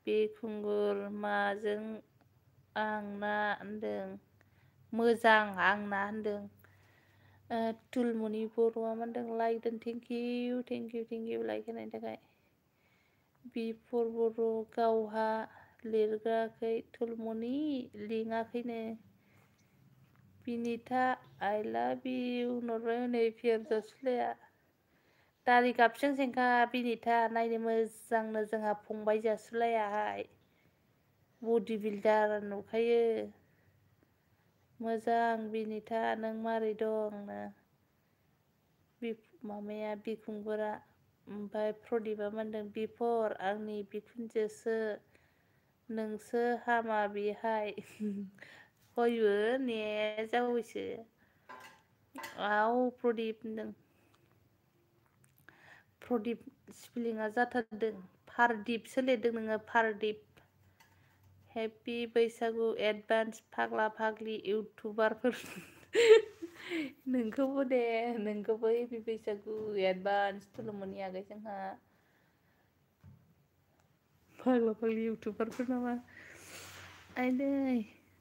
बिखुंगुर माजों आंना होनदों मोजां आंना होनदों तुलमनि बर'आ मा होनदों लाइक दोन थेंक इउ लाइक होनायनि थाखाय बिफर बर' गावहा लिरगाखै तुलमनि लिङाखैनो बिनिता आइ लाभ इउ होनहरबाय हनै पियार जासुलाया दारि गाबजों जेंखा बिनिता नायनो मोजांनो जोंहा फंबाय जासुलायाहाय बडि बिल्डार नुखायो मोजां बिनिता नों मारै दंनो मामाया बिखुंगुरा ओमफ्राय प्रदीपआ मा होनदों बिफर आंनि बिखुनजोसो नोंसो हामा बेहाय हयबो ने जावैसो प्रदीप होनदों प्रदीप स्पेलिंआ जाथारदों पारदिपसो लिरदों नोङो पारदिप हेपि बैसागु एडभान्स फाग्ला फाग्लि इउटुबारफोर नोंखौबो दे नोंखौबो हेपि बैसागु एडभान्स तुलुमनि आगै जोंहा फाग्ला फाग्लि इउटुबारफोर नामा आइदै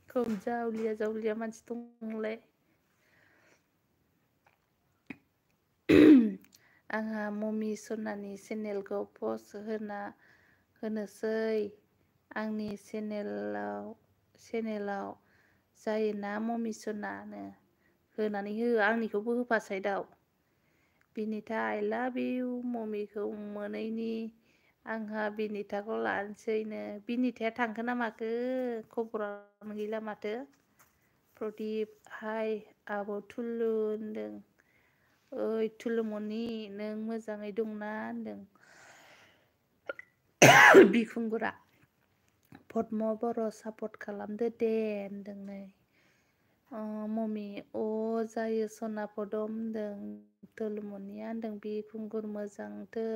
खम जावलिया मानसि दंलाय आंहा मम्मी सनानि चेनेलखौ पस्ट होनोसै आंनि चेनेलाव जायोना मम्मी सनानो होनानै हो आंनिखौबो होफा साइडआव बिनिता आइ लाभ इउ मम्मीखौ मोनैनि आंहा बिनिताखौ लानोसैनो बिनिताया थांखो ना माखो खबरानो गैला माथो प्रदीप हाय आब' थुलु होनदों ओइ थुलुमनि नों मोजाङै दंना होनदों बिखुंगुरा पद्म बर' सापर्ट खालामदो दे होनदों नै मम्मी जायो सना पदम होनदों तुलुमनिया होनदों बिखुंगुर मोजांथो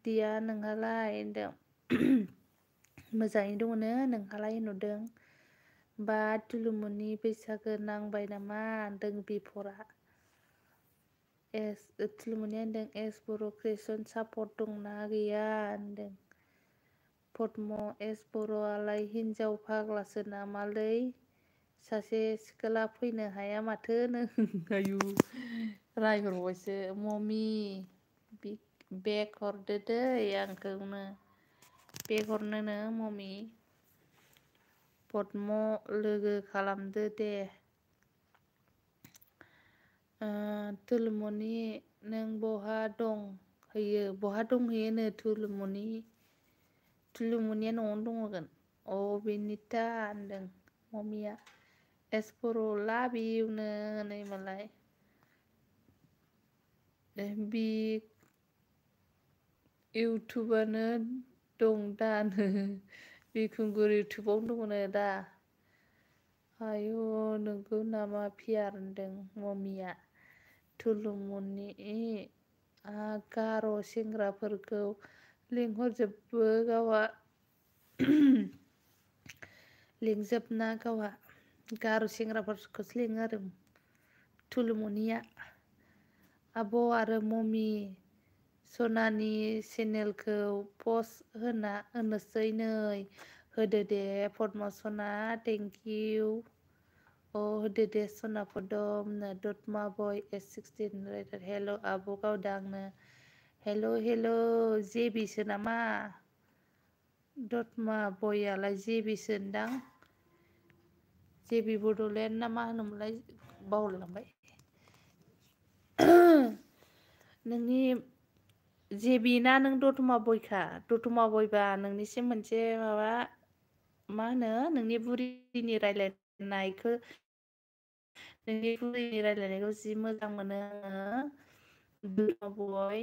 दिया नोंहालाय होनदों मोजाङै दङनो नोंहालाय नुदों बा तुलुमनि बैसागो नांबाय नामा होनदों बिफरा तुलुमनिया होनदों एस बर' क्रिएसन सापर्ट दंना गैया होनदों पद्म एस बर'आलाय हिनजाव फाग्लासो नामालै सासे सिख्ला फैनो हाया माथो आयु रायहरबायसो मम्मी बेग हरदो दै आंखौनो बेग हरनोनो मम्मी पद्म लोगो खालामदो दे तुलुमनि नों बहा दंहैयोनो तुलुमनिया न'आवनो दङगोन बिनिता होनदों मम्मीया एस बर' लाभ इउनो नै मालाय बि इउटुबानो दं दानो बिखुंगुर इउटुबावनो दङनो दा आयु नोंगौ नामा पियार होनदों मम्मीया तुलुमनि गार' सेंग्राफोरखौ लिंहरजोबो गावहा लिंजोबना गावहा गार' सेंग्राफोरखौसो लिङो आरो तुलुमनिया आब' आरो मम्मी सनानि चेनेलखौ पस्ट होनोसै नै होदो दे पद्म सना थेंक इउ होदो दे सना पदमनो दतमा बय S16 राइडार हेल' आब' गावदांनो हेल' जेबिसो नामा दतमा बयालाय जेबिसो होनदां जेबि बड'लेण्ड ना मा होनोमोनलाय बावलायलांबाय नोंनि जेबि ना नों दतमा बयखा दतमा बयबा नोंनिसिम मोनसे माबा मा होनो नोंनि बुरिनि रायलायनायखौ जि मोजां मोनो आङो दतमा बय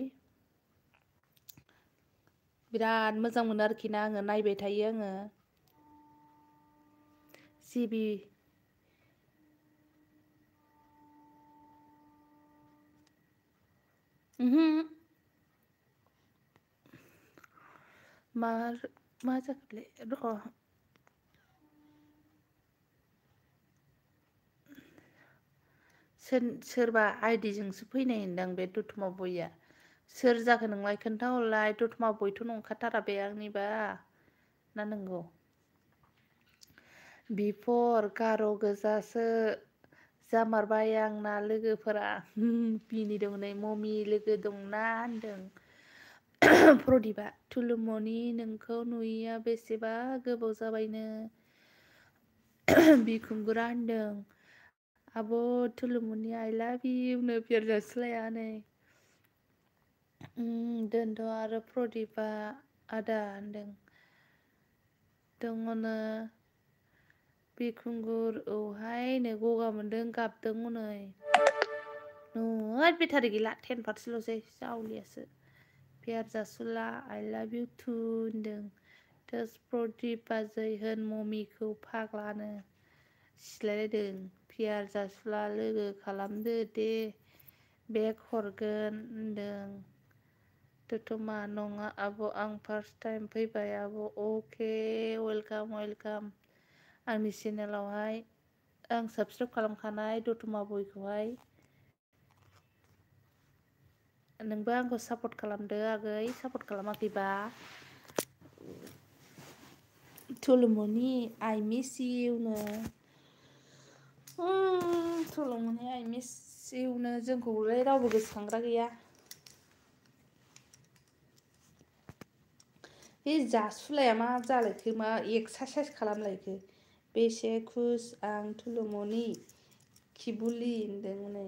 बिराद मोजां मोनो आरोखि ना आङो नायबाय थायो आङो जेबि मा जाखोलै र' सोरबा आइडिजोंसो फैनाय होनदां बे दतमा बयआ सोर जाखो नोंलाय खोन्थाहरलाय दतमा बयथ' नंखाथारा बे आंनिबा ना नंगौ बिफर गार' गोजासो जामारबाय आंना लोगोफोरा मिनिदों नै ममि लोगो दंना होनदों प्रदिपा थुलुमनि नोंखौ नुयैया बेसेबा गोबाव जाबायनो बिखुंगुरा होनदों आब' थुलुमनि आइ लाभ इउनो पियार जासुलाया नै दोनथ' आरो प्रदिपा आदा होनदों दङनो बिखुंगुर औहाय नो गगा मोनदों गाबदों हनै बेटारि गैला 10%ल'सै जावलियासो पियार जासुला आइ लाभ इउ टु होनदों थोस प्रदिप बाजै होन ममिखौ फाग्लानो सिलायलायदों पियार जासुला लोगो खालामदो दे बेग हरगोन होनदों दतमा नङा आब' आं फार्स्ट टाइम फैबाय आब' अके वेलकाम वेलकाम आंनि चेनेलावहाय आं साबसक्राइब खालामखानाय दतमा बयखौहाय नोंबो आंखौ सापर्ट खालामदो आगै सापर्ट खालामाखैबा थुलुमनि आइ मिस इउनो थुलुमनि आइ मिस इउनो जोंखौलाय रावबो गोसोखांग्रा गैया बे जासुलाया मा जालायखो मा एक्सारसाइस खालामलायखो बेसे खुस आं थुलुमनि खिबुलि होनदों नै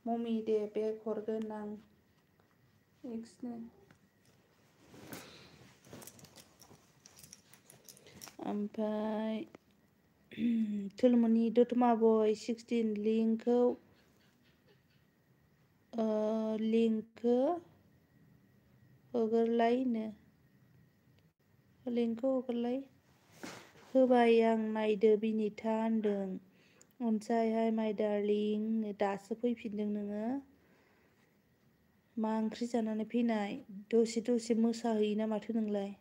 ममि दे बेग हरगोन आं एक्सनो ओमफ्राय थुलुमनि दतमा बय 16 लिंकखौ हगोरलायनो लिंकखौ हगोरलाय होबाय आं नायदो बिनिथा होनदों अनसाय हाय माइ डार्लिं दासो फैफिनदों नोङो मा ओंख्रि जानानै फैनाय दसे दसे मोसाहैयोना माथो नोंलाय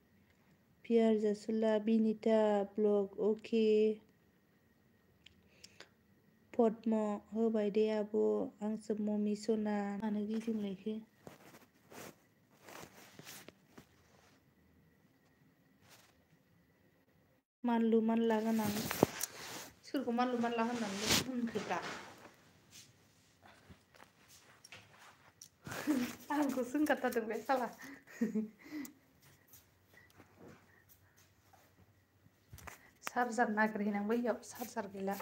पियार जासुला बिनिता ब्लग अके पद्म होबाय दे आब' आंसो ममि सना मानो गिदिंलायखो मानलु मानला गोनां सोरखौ मानलु मानला होननानै होनखोब्रा आंखौसो होनखाथारदों बे साला चार्जार नागिरहैनांगौ इयाव चार्जार गैला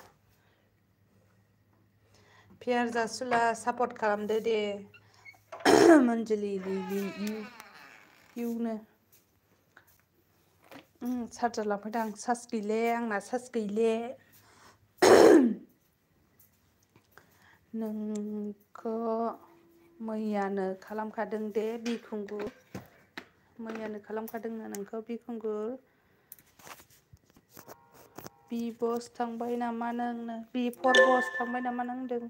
पियार जासुला सापर्ट खालामदो दे मोनजलि इउनो चार्जार लांफैदों आं चार्ज गैले आंना चार्ज गैले नोंखौ मैयानो खालामखादों दे बिखुंगुर मैयानो खालामखादोंनो नोंखौ बिखुंगुर बि बस थांबाय नामा नोंनो बि4 बस थांबाय नामा नों होनदों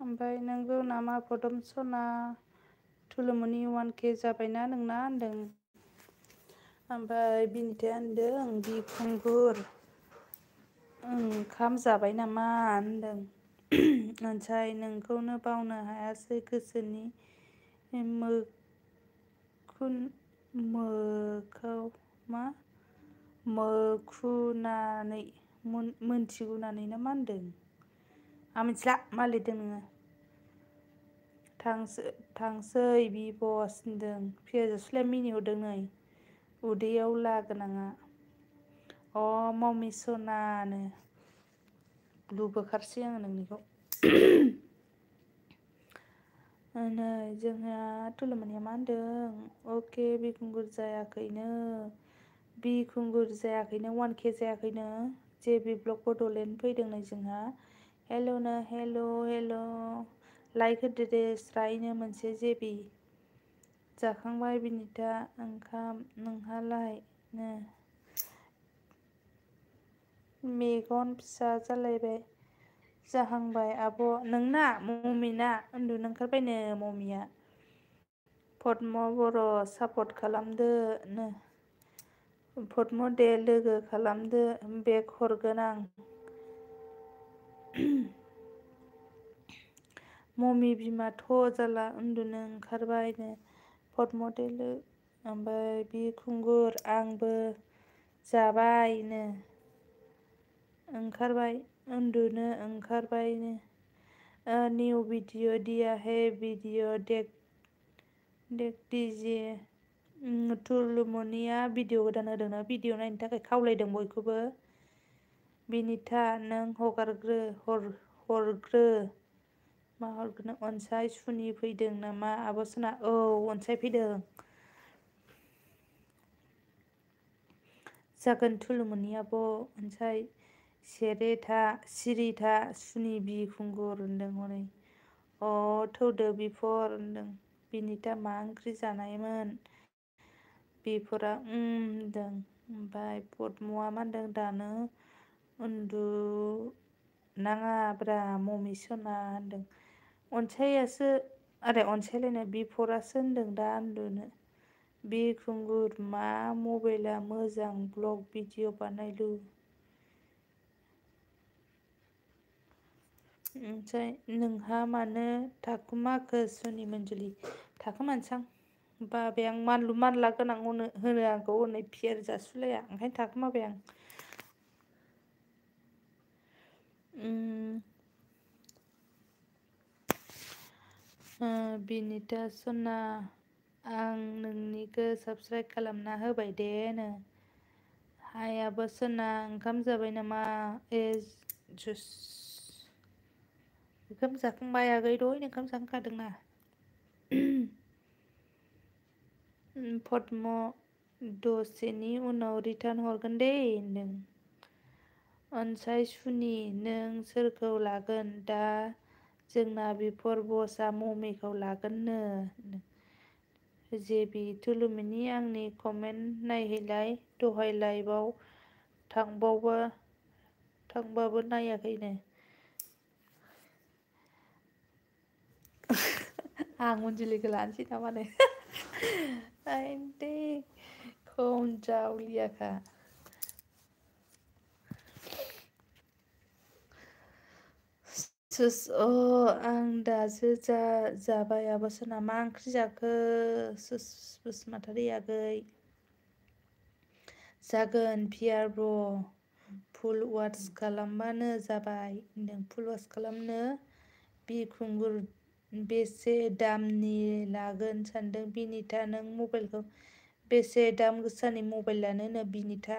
ओमफ्राय नोंगौ नामा पदम सना थुलुमनि 1K जाबायना नोंना होनदों ओमफ्राय बिनिताया होनदों बिखुंगुर ओंखाम जाबाय नामा होनदों ओमफ्राय नोंखौनो बावनो हायासै गोसोनि मोखुनानै मोनथिगुनानै ना मा होनदों आं मिथिला मा लिरदों नोङो थांसै बि बस होनदों पियार जासुलाया मिनिहरदों नै उदैयाव लागोनाङा अ ममि सनानो लुबोखारसै आङो नोंनिखौ नै जोंहा थुलुमनिया मा होनदों अके बिखुंगुर जायाखैनो बिखुंगुर जायाखैनो 1K जायाखैनो जेबि ब्लग बड'लेण्ड फैदों नै जोंहा हेल'नो हेल' लाइक होदो दे स्रायनो मोनसे जेबि जाखांबाय बिनिता ओंखाम नोंहालाय नो मेगन फिसा जालायबाय जाहांबाय आब' नोंना ममिना उन्दुनो ओंखारबायनो ममिया पद्म बर' सापर्ट खालामदो नो पद्म दे लोगो खालामदो बेग हरगोन आं मम्मी बिमाथ' जाला उन्दुनो ओंखारबायनो पद्म दे ओमफ्राय बिखुंगुर आंबो जाबायनो ओंखारबाय उन्दुनो ओंखारबायनो न्यू वीडियो दिया है वीडियो देख दीजिए तुलुमनिया भिडिअ गोदान होदोंना भिडिअ नायनो थाखाय खावलायदों बयखौबो बिनिथा नों हरग्रो मा हरग्रो अनसाय सुनि फैदों नामा आब' सना औ अनसाय फैदों जागोन थुलुमनि आब' अनसाय सिरिथा सुनि बिखुंगुर होनदों हनै थौदो बिफर होनदों बिनिथा मा ओंख्रि जानायमोन बिफोरा होनदों ओमफ्राय पद्मआ मा होनदों दानो उन्दुनाङाब्रा ममि सना होनदों अनसायासो अनसायलायनो बिफरासो होनदों दा उन्दुनो बिखुंगुर मा मबाइला मोजां ब्लग भिडिअ बानायलु ओमफ्राय नोंहा मानो थाखुमाखो सुनि मन्जुलि थाखुमानोसां बाबाय आं मानलु मानला गोनां होनो आंखौ हनै फेर जासुलाया ओंखायनो थाखुमाबाय आं बिनिथा सना आं नोंनिखौ साबस्क्राइब खालामना होबाय दे नो हाय आब' सना ओंखाम जाबाय नामा जुस ओंखाम जाखांबाय आगै दहायनो ओंखाम जाखांखादोंना पद्म दसेनि उनाव रिटार्न हरगोन दे होनदों अनसाय सुनि नों सोरखौ लागोन दा जोंना बिफर बसआ ममिखौ लागोननो जेबि तुलुमिनि आंनि कमेन्ट नायहैलाय दहाय लाइभआव थांबाबो नायाखैनो आं अनजुलिखौ लानोसै नामानो आइदै खम जावलियाखा आं दासो जाबाय आब' सना मा ओंख्रि जाखो बसुमतारी आगै जागोन पियार ब्र' फुल वाच खालामबानो जाबाय होनदों फुल वाच खालामनो बिखुंगुर बेसे दामनि लागोन सानदों बिनिथा नों मबाइलखौ बेसे दाम गोसानि मबाइल लानोनो बिनिथा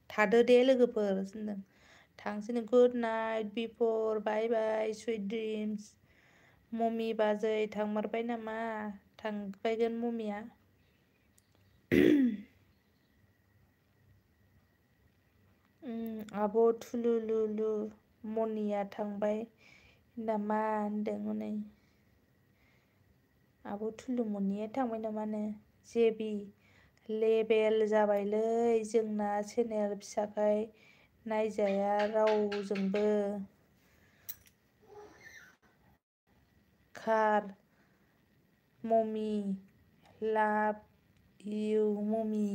थादो दे लोगोफोर होनदों थांसैनो गुड नाइट बिफर बाय बाय सुइट ड्रिम्स मम्मी बाजै थांमारबाय नामा थांबायगोन मम्मिया आब' थुलुलुलु मनिया थांबाय नामा होनदों हनै आब' थुलुमनिया थांबाय नामानो जेबि लेबेल जाबायलै जोंना चेनेल फिसाखाय नायजाया रावजोंबो खार मम्मी लाभ इउ मम्मी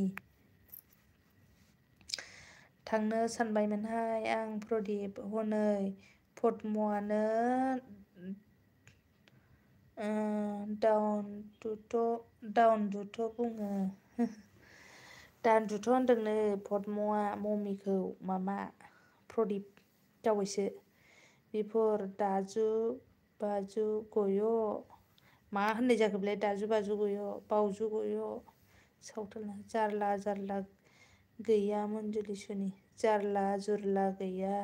थांनो सानबायमोनहाय आं प्रदीप हनै पद्मआनो दाउनदुथ' बुङो दानदुथ' होनदोंनो पद्मआ मम्मिखौ मामा प्रदीप दावैसो बेफोर दाजु बाजु गय' मा होननाय जाखो बेलाय दाजु बाजु गय' बावजु गय' सावथालना जारला गैया मन्जुलि सुनि जारला जुरला गैया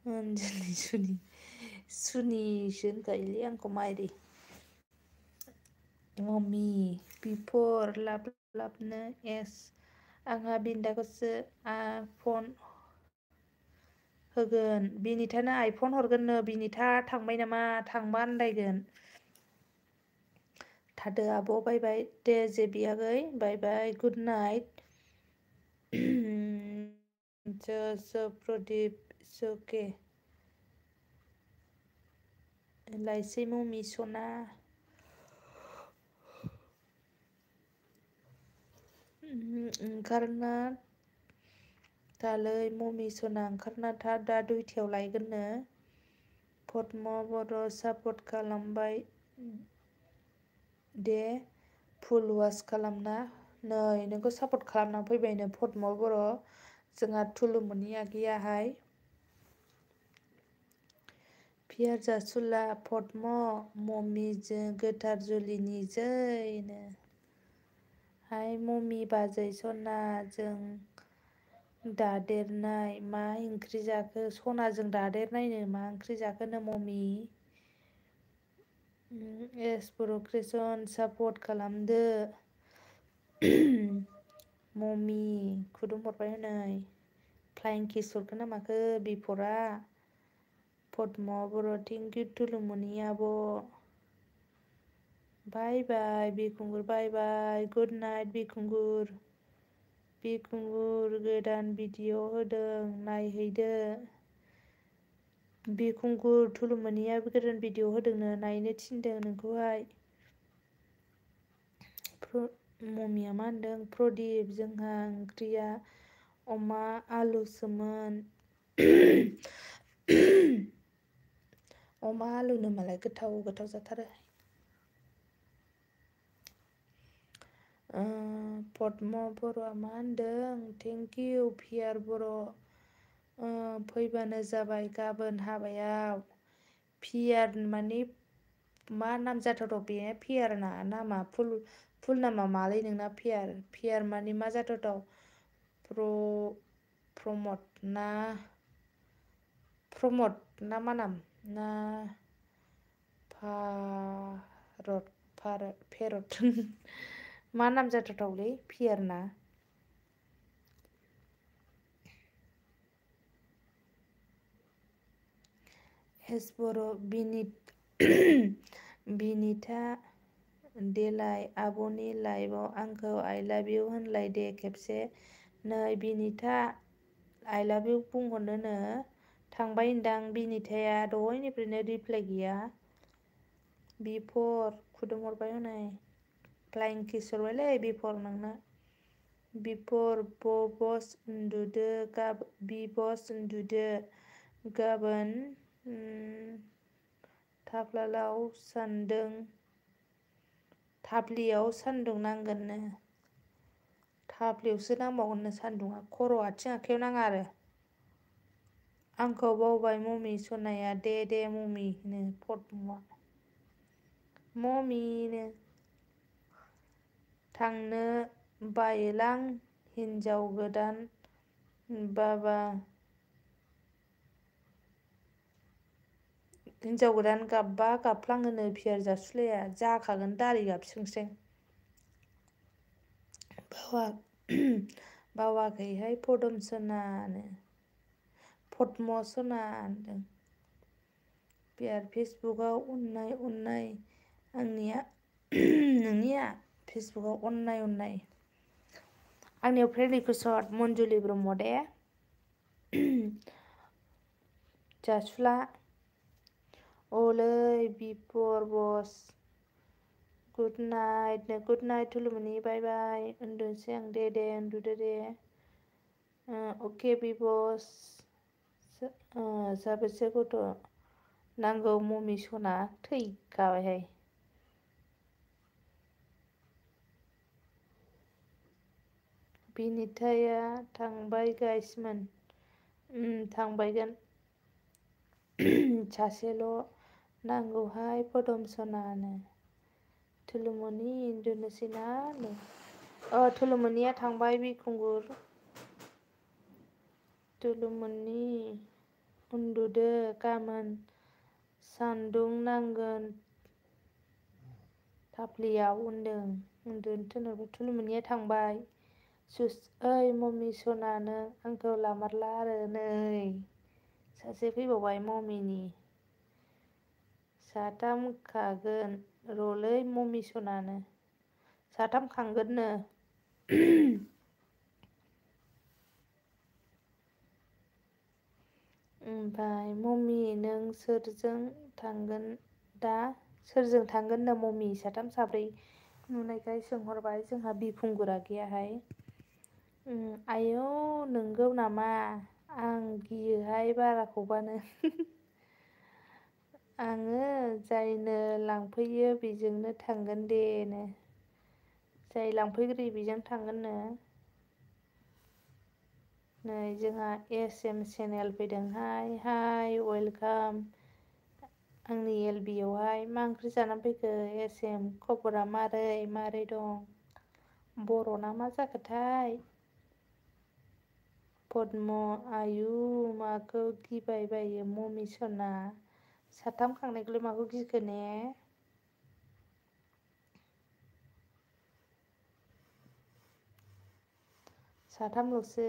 मन्जुलि सुनिसो होनखायोलै आंखौ माइरि मम्मी बिफोर लाबनो आंहा बिन्दाखौसो फन होगोन बिनिथानो आइफन हरगोननो बिनिथा थांबाय नामा थांबा आन्दायगोन थादो आब' बाय बाय दे जेबि आगै बाय बाय गुड नाइट प्रदीप ओके लायसै मम्मी सना ओंखारना दालै मम्मी सना ओंखारना दा 2टायाव लायगोननो पद्म बर' सापर्ट खालामबाय दे फुल वास खालामना नै नोंखौ सापर्ट खालामना फैबायनो पद्म बर' जोंहा थुलुमनि आगैयाहाय पियार जासुला पद्म मम्मीजों गोथार जुलिनि जैनो हाय मम्मी बाजै सना जों दादेरनाय मा ओंख्रि जाखो सनाजों दादेरनायनो मा ओंख्रि जाखोनो मम्मी एस बर' क्रिसन सापर्ट खालामदो मम्मी खुदुमहरबाय हनै फ्लाइं किस हरगोन ना माखो बिफरा पद्म बर' थेंकिउ थुलुमनि आब' बाय बाय बिखुंगुर बाय बाय गुड नाइट बिखुंगुर गोदान भिडिअ होदों नायहैदो बिखुंगुर थुलुमनिया गोदान भिडिअ होदोंनो नायनो थिनदों नोंखौहाय मम्मिया मा होनदों प्रदीप जोंहा ओंख्रिया अमा आलुसोमोन अमा आलुनो मालाय गोथाव जाथारो पद्म बर'आ मा होनदों थेंकिउ पियार बर' फैबानो जाबाय गाबोन हाबायाव पियार माने मा नाम जाथावथाव बे पियार ना नामा फुल नामा मालै नोंना पियार माने मा जाथावथाव प्रमद ना मा नाम ना फेरत मा नाम जाथावथावलै पियार ना एस बर' बिनिथा देलाय आब'नि लाइभआव आंखौ आइ लाभ इउ होनलाय दे खेबसे नै बिनिथा आइ लाभ इउ बुंहरनोनो थांबाय होनदां बिनिथाया दहायनिफ्रायनो रिप्लाय गैया बिफर खुदुमहरबाय हनै फ्लाइं किस हरबायलै बिफर नोंनो बिफर बस उन्दुदो गाबोन थाफ्लियाव सान्दुं नांगोननो थाफ्लियावसो नांबावगोननो सान्दुङा खर' आथिं आखाइयाव नाङा आरो आंखौ बावबाय मम्मी सनाया दे मम्मीनो पद्मआ मम्मीनो थांनो बायोलां हिनजाव गोदान गाबबा गाबफ्लाङोनो पियार जासुलाया जाखागोन दारि गाबस्रिंस्रिं बावाखैहाय पद्म सना होनदों पियार फेसबुकआव अननाय नोंनिया फेसबुकआव अननाय आंनियाव फ्रेन्ड रिकुवेस्ट मन्जुलि ब्रह्म दे जासुला ओलै बिफर बस गुड नाइट थुलुमनि बाय बाय उन्दुनोसै आं दे उन्दुदो दे अके बिबस साबेसे गथ' नांगौ मम्मी सना थैखाबायहाय बिनिथाया थांबाय गाइसमोन थांबायगोन सासेल' नांगौहाय पद्म सनानो थुलुमनि उन्दुनोसैना थुलुमनिया थांबाय बिखुंगुर थुलुमनि उन्दुदो गाबोन सान्दुं नांगोन थाफ्लियाव उन्दुनो थिनहरबाय थुलुमनिया थांबाय ओइ मम्मी सना नों आंखौ लामारला आरो नै सासे फैबावबाय मम्मीनि साथाम खागोन रलै मम्मी सनानो साथाम खांगोननो ओमफ्राय मम्मी नों सोरजों थांगोन दा सोरजों थांगोननो मम्मी साथाम साब्रै नुनायखाय सोंहरबाय जोंहा बिखुंगुरा गैयाहाय। आयौ नोंगौ नामा आं गियोहाय बाराखौबानो। आङो जायनो लांफैयो बेजोंनो थांगोन दे नो। जाय लांफैग्रोयो बेजों थांगोननो। नै जोंहा SM चेनेल फैदोंहाय हाय वेलकाम। आंनि LB आवहाय मा ओंख्रि जानानै फैखो SM खबरा मारै दं? बर'ना मा जाखोथाय? पद्म आयु माखौ गिबाय बायो ममि सना। साथाम खांनायखौलाय माखौ गिखो ने? साथामल'सो।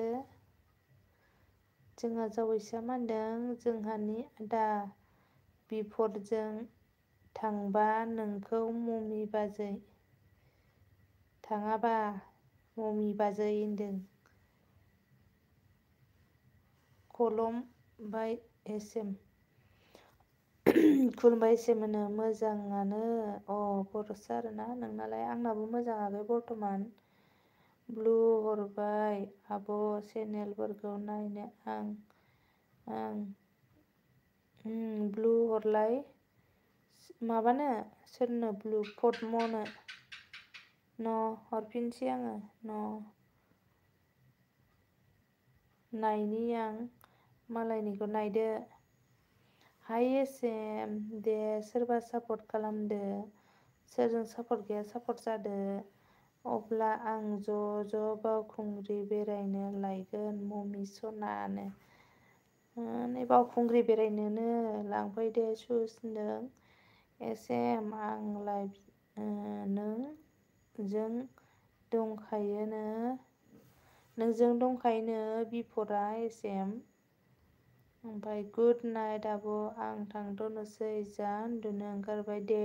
जोंहा जावैसोआ मा होनदों जोंहानि आदा बिफदजों थांबा नोंखौ ममि बाजै थाङाबा ममि बाजै होनदों। खुलुमबाय SM। खुलुमबाय SM होनो मोजाङानो बर'सो आरोना नोंनालाय आंनाबो मोजां आगै बर्थमान। ब्लु हरबाय आब' चेनेलफोरखौ नायनो आं ब्लु हरलाय माबानो सोरनो ब्लु पदमनो न' हरफिनसै आङो न' नायनि आं मालायनिखौ नायदो। हाय SM दे सोरबा सापर्ट खालामदो। सोरजों सापर्ट गैया सापर्ट जादो। अब्ला आं ज' बावखुंग्रि बेरायनो लायगोन ममि सनानो। नै बावखुंग्रि बेरायनोनो लांफैदो सुस होनदों। SM आंलाय नोंजों दंखायोनो बिफदआ SM। ओमफ्राय गुड नाइट आब' आं थांथ'नोसै जा उन्दुनो ओंखारबाय दे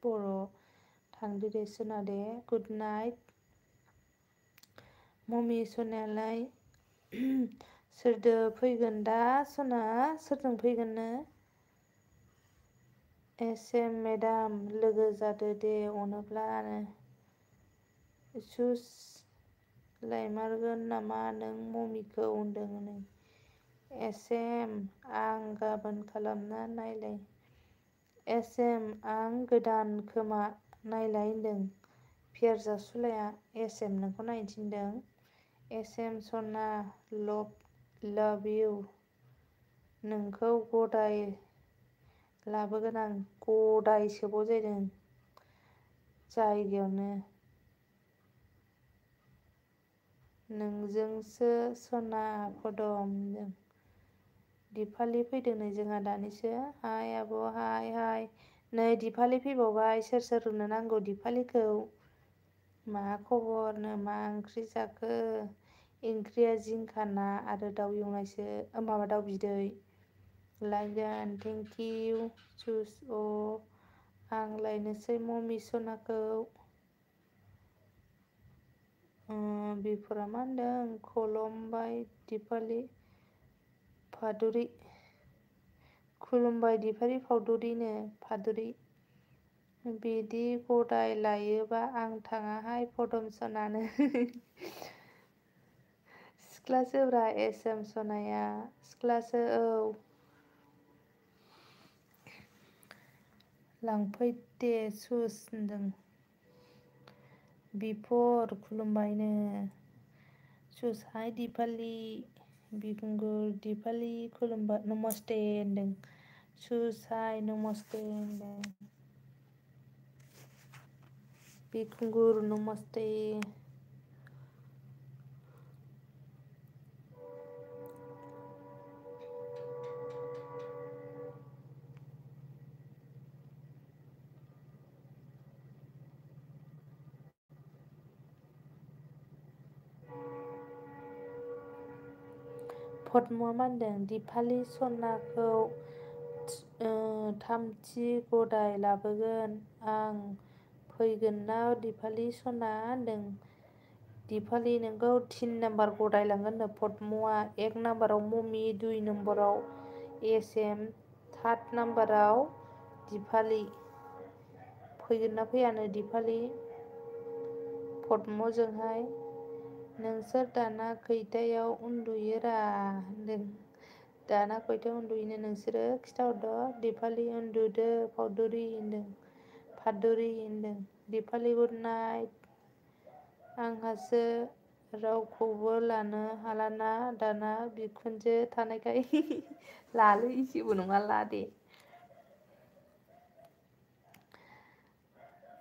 बर' थांदो दे सना दे गुड नाइट। ममि सनायालाय सोरदो फैगोन दा सना सोरजों फैगोननो? SM मेडाम लोगो जादो दे अनोब्लानो। सुस लायमारगोन नामा नों ममिखौ होनदों हनै। SM आं गाबोन खालामना नायलाय। SM आं गोदान खोमा नायलाय होनदों। पियार जासुलाया SM नोंखौ नायनो थिनदों। SM सना लाभ इउ। नोंखौ गदाय लाबोगोन आं गदाय सोबाव जायदों जायगायावनो। नोंजोंसो सना पदम जों। दिपालि फैदों नै जोंहा दानिसो हाय आब' हाय। नै दिपालि फैबावबाय सोर नांगौ दिपालिखौ? मा खबरनो मा ओंख्रि जाखो? ओंख्रिया जिंखा ना आरो दाउ एवनायसो माबा दाउ बिदै। लायगोन थेंकिउ सुस आं लायनोसै ममि सनाखौ। बिफोरा मा होनदों खुलुमबाय दिपालि फादुरि। खुलुमबाय दिपालि फादुरि। बिदि गदाय लायोबा आं थाङाहाय पदम सनानो। सिख्लासोब्रा SM सनाया सिख्लासो औ। लांफै दे सुस होनदों। बिफर खुलुमबायनो। सुस हाय दिपालि बिखुंगुर दिपालि खुलुमबाय नमस्ते होनदों। सुस हाय नमस्ते होनदों। बिखुंगुर नमस्ते। पद्मआ मा होनदों दिपालि सनाखौ थामथि गदाय लाबोगोन आं फैगोनना दिपालि सना होनदों। दिपालि नोंखौ 3 नाम्बार गदाय लांगोननो पद्मआ 1 नाम्बाराव ममि 2 नाम्बाराव SM 3 नाम्बाराव दिपालि फैगोन ना फैयानो दिपालि पद्मजोंहाय नोंसोर दाना खैथायाव उन्दुयोरा होनदों। दाना खैथायाव उन्दुयोनो नोंसोरो खिथाहरद' दिपालि उन्दुदो फाउदुरि होनदों। फादुरि होनदों। Dipali good night. आंहासो रावखौबो लानो हालाना दाना बिखुनजो थानायखाय लालै जेबो नङा ला दे।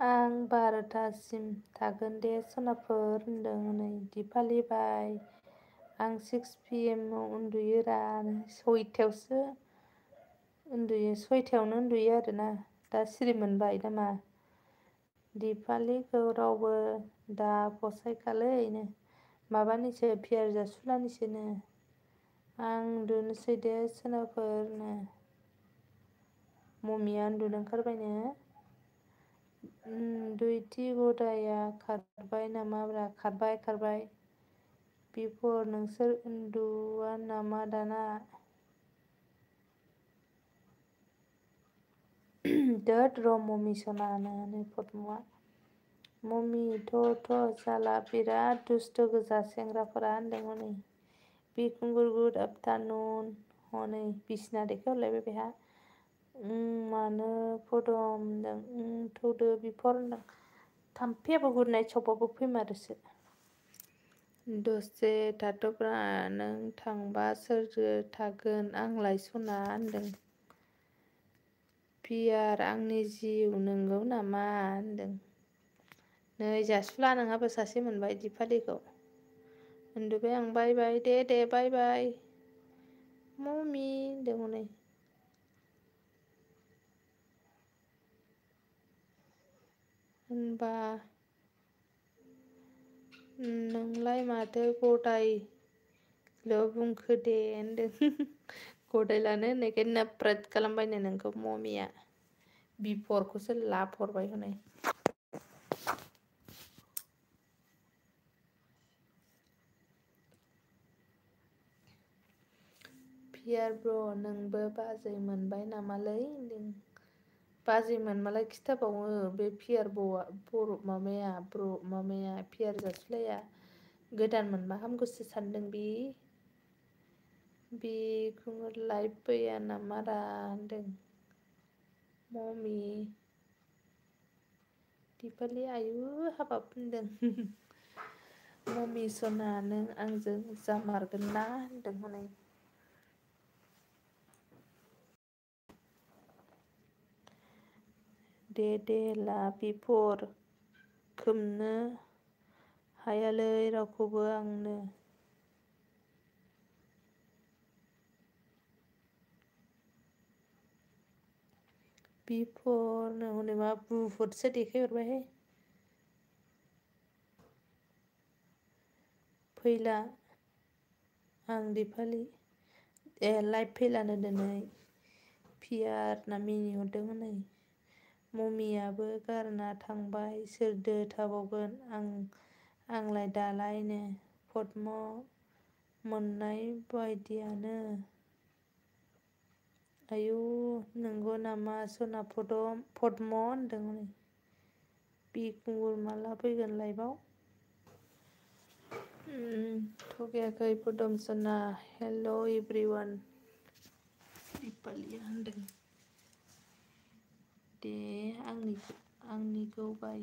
आं 12थासिम थागोन दे सनाफोर होनदों हनै दिपालि बाय। आं 6 PM आव उन्दुयोरा 6थायावसो उन्दुयो 6थायावनो उन्दुयो आरोना दा सिरि मोनबाय नामा? दिपालिखौ रावबो दा फसायखालै माबानिसो पियार जासुलानिसोनो। आं उन्दुनोसै दे सोनाफोरनो। ममिया उन्दुनो ओंखारबायनो। दुइथि गदाया खारबाय नामाब्रा खारबाय। बिफर नोंसोर उन्दुआ नामा दाना? दोद र' ममि सनानो पद्मआ। ममि थ' जाला बिराद दुस्थ' गोजा सेंग्राफोरा होनदों हनै। बिखुंगुर गुड आफ्टारनुन हनै बिसिना देखायहरलायबाय बेहा। मानो पदम होनदों थौदो बिफर होनदों। थाम्फैयाबो गुड नाइट सबाबो फैमारोसो। दसे थाथ'ब्रा नों थांबा सोरजो थागोन आंलाय सना होनदों। पियार आंनि जिउ नंगौ नामा होनदों। नै जासुला नोंहाबो सासे मोनबाय दिपालिखौ। उन्दुबाय आं बाय दे बाय। ममि होनदों हनै। होनबा नोंलाय माथो गदायल' बुंखो दे होनदों। गदायलानो होननायखाय नोफ्राद खालामबायनो नोंखौ ममिया। बिफरखौसो लाफरबाय हनै। पियार ब्र नोंबो बाजै मोनबाय नामालै होनदों। बाजै मोनबालाय खिथाबावो बे पियार माबाया पियार जासुलाया गोदान मोनबा हामगौसो सानदों बे। बिखुंगुर लाइभ फैया नामारा होनदों ममि। दिपालि आयु हाबाब होनदों। ममि सना नों आंजों जामारगोन ना होनदों हनै। दे ला बिफर खोमनो हायालै रावखौबो आंनो। बिफरनो हनै मा बुहुदसो देखायहरबायहाय। फैला आं दिपालि लाइभ फैलानो दिनै पियारना मिनिहरदों हनै। ममियाबो गारना थांबाय सोरदो थाबावगोन आंलाय दालायनो पद्म मोननाय बायदियानो। आयु नंगौ नामा सना पद्म होनदों हनै। बिखुंगुर माला फैगोन लाइभआव? थगायाखै पदम सना हेल' एभ्रिवान दिपालिया होनदों। दे आंनिखौ बाय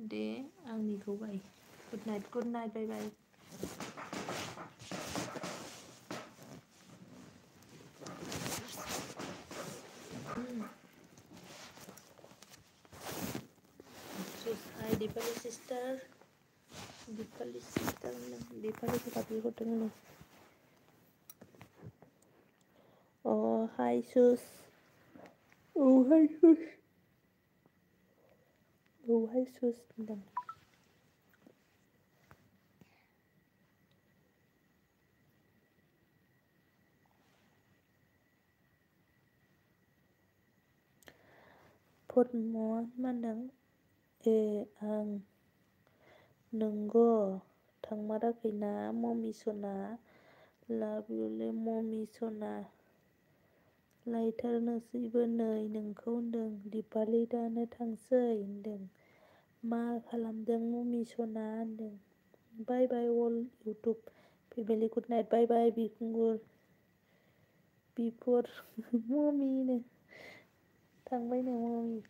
दे आंनिखौ बाय। गुड नाइट बाय। हाय दिपालि सिस्टार होनदों दिपालिखौ गाबज्रिहरदों हनै। अ हाय सुस हाय सुस होनदों। पद्मआ मा होनदों आं नंगौ थांमाराखैना ममि सना लाभ इउलै ममि सना लायथारनोसैबो नै नोंखौ होनदों दिपालि दानो थांसै होनदों मा खालामदों ममि सना होनदों बाय बाय अल इउटुब फेमिलि गुड नाइट बाय बाय बिखुंगुर बिफोर ममिनो थांबायनो ममि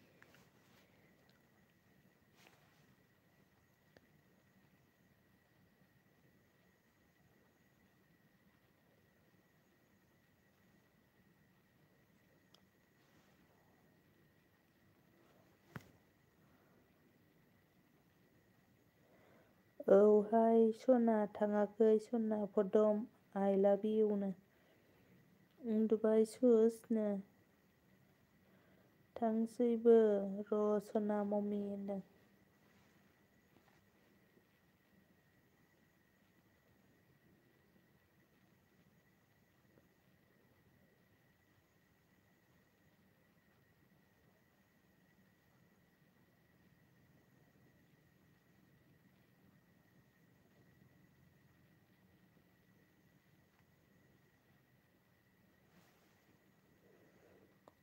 औहाय सना थाङाखै सना पदम आइ लाभ इउनो उन्दुबाय सुसनो थांसैबो र' सना ममि होनदों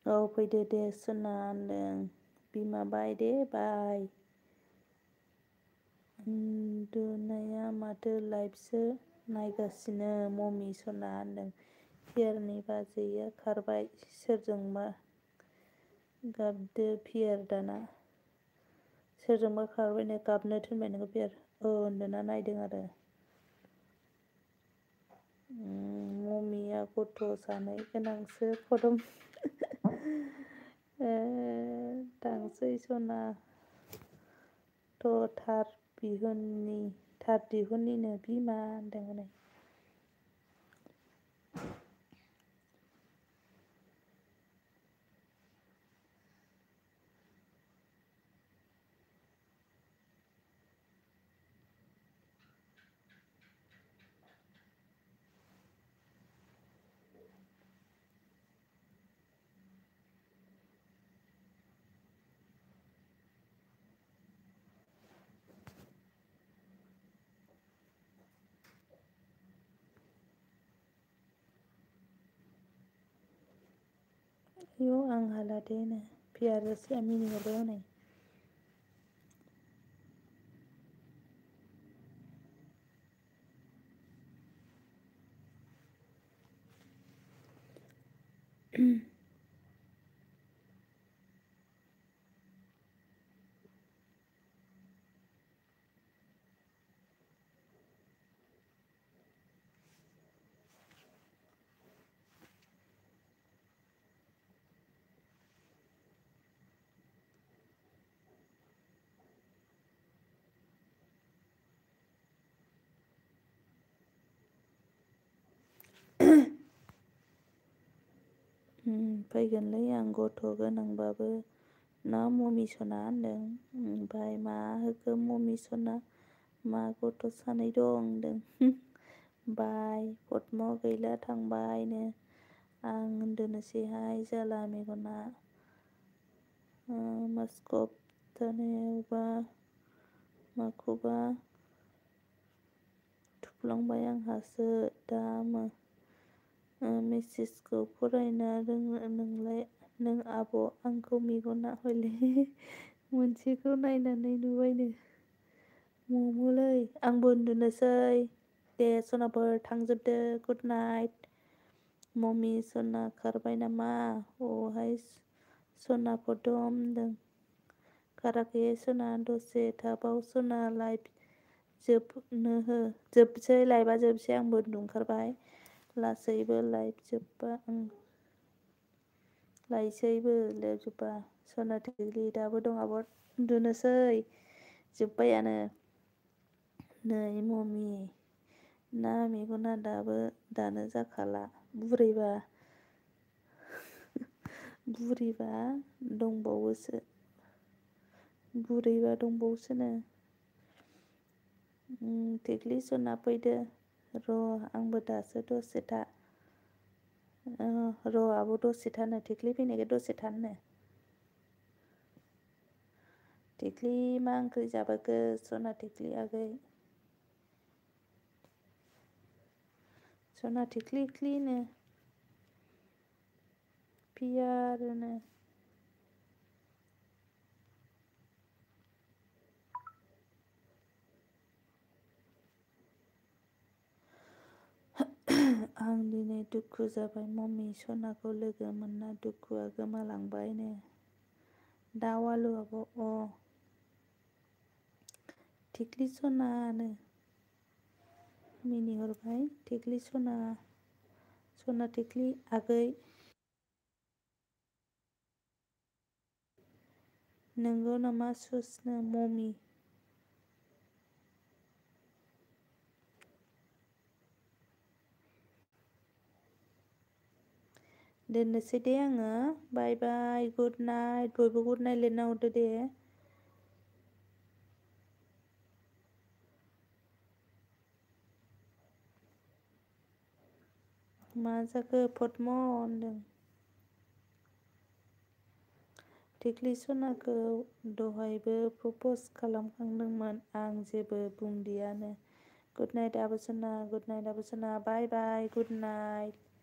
औ फैदो दे सना होनदों बिमा बाय दे बाय उन्दुनाया माथो लाइभसो नायगासिनो ममि सना होनदों पियारनि बाजैया खारबाय सोरजोंबा गाबदो पियार दाना सोरजोंबा खारबायनो गाबनो थिनबाय नोङो पियार होनदोना नायदों आरो ममिया गथ' सानै गोनांसो पदम थांसै सना थ' थार दिहुननिनो बिमा होनदों हनै आयौ आं हाला दे नो पियारसो मिनिहरबाय हनै फैगोनलै आं गथ' गोनांबाबो ना ममि सना होनदों ओमफ्राय मा होखो ममि सना मा गथ' सानै दं होनदों बाय पद्म गैला थांबायनो आं उन्दुनोसैहाय जाला मेगना मास्कब थानायावबा माखौबा थुफ्लांबाय आंहासो दा मेसेजखौ फरायनो रोङो नोंलाय नों आब' आंखौ मेगना हले मोनसेखौ नायनानै नुबायनो मम'लै आंबो उन्दुनोसै दे सनाफोर थांजोबदो गुड नाइट ममि सना खारबाय नामा अहाय सना पदम होनदों खाराखै सना दसे थाबाव सना लाइभ जोबसै लाइभआ जोबसै आंबो उन्दुनो ओंखारबाय लासैबो लाइभ जोब्बा लायसैबो लाइभ जोब्बा सना थिख्लि दाबो दं आब' उन्दुनोसै जोब्बायानो नै ममि ना मेगना दानो जाखाला बुरैबा दंबावोसोनो थिख्लि सना फैदो र' आंबो दासो दसे था र' आब' दसे थानो थिख्लि फैनायखाय दसे थानो थिख्लि मा ओंख्रि जाबोखो सना थिख्लि आगै सना थिख्लि ख्लिनो पियारनो आं दिनै दुखु जाबाय मम्मी सनाखौ लोगो मोनना दुखुआ गोमालांबायनो। दाउ आलु आब' थिख्लि सनानो मिनिहरबाय थिख्लि सना थिख्लि आगै नोंगौ नामा सुसनो मम्मी दोननोसै दे आङो बाय बाय गुड नाइट बयबो गुड नाइट लिरना हरदो दे। मा जाखो पद्म होनदों थिख्लि सनाखौ दहायबो प्रपज खालामखांदोंमोन आं जेबो बुंदियानो। गुड नाइट आब'सना गुड नाइट आब'सना बाय बाय गुड नाइट।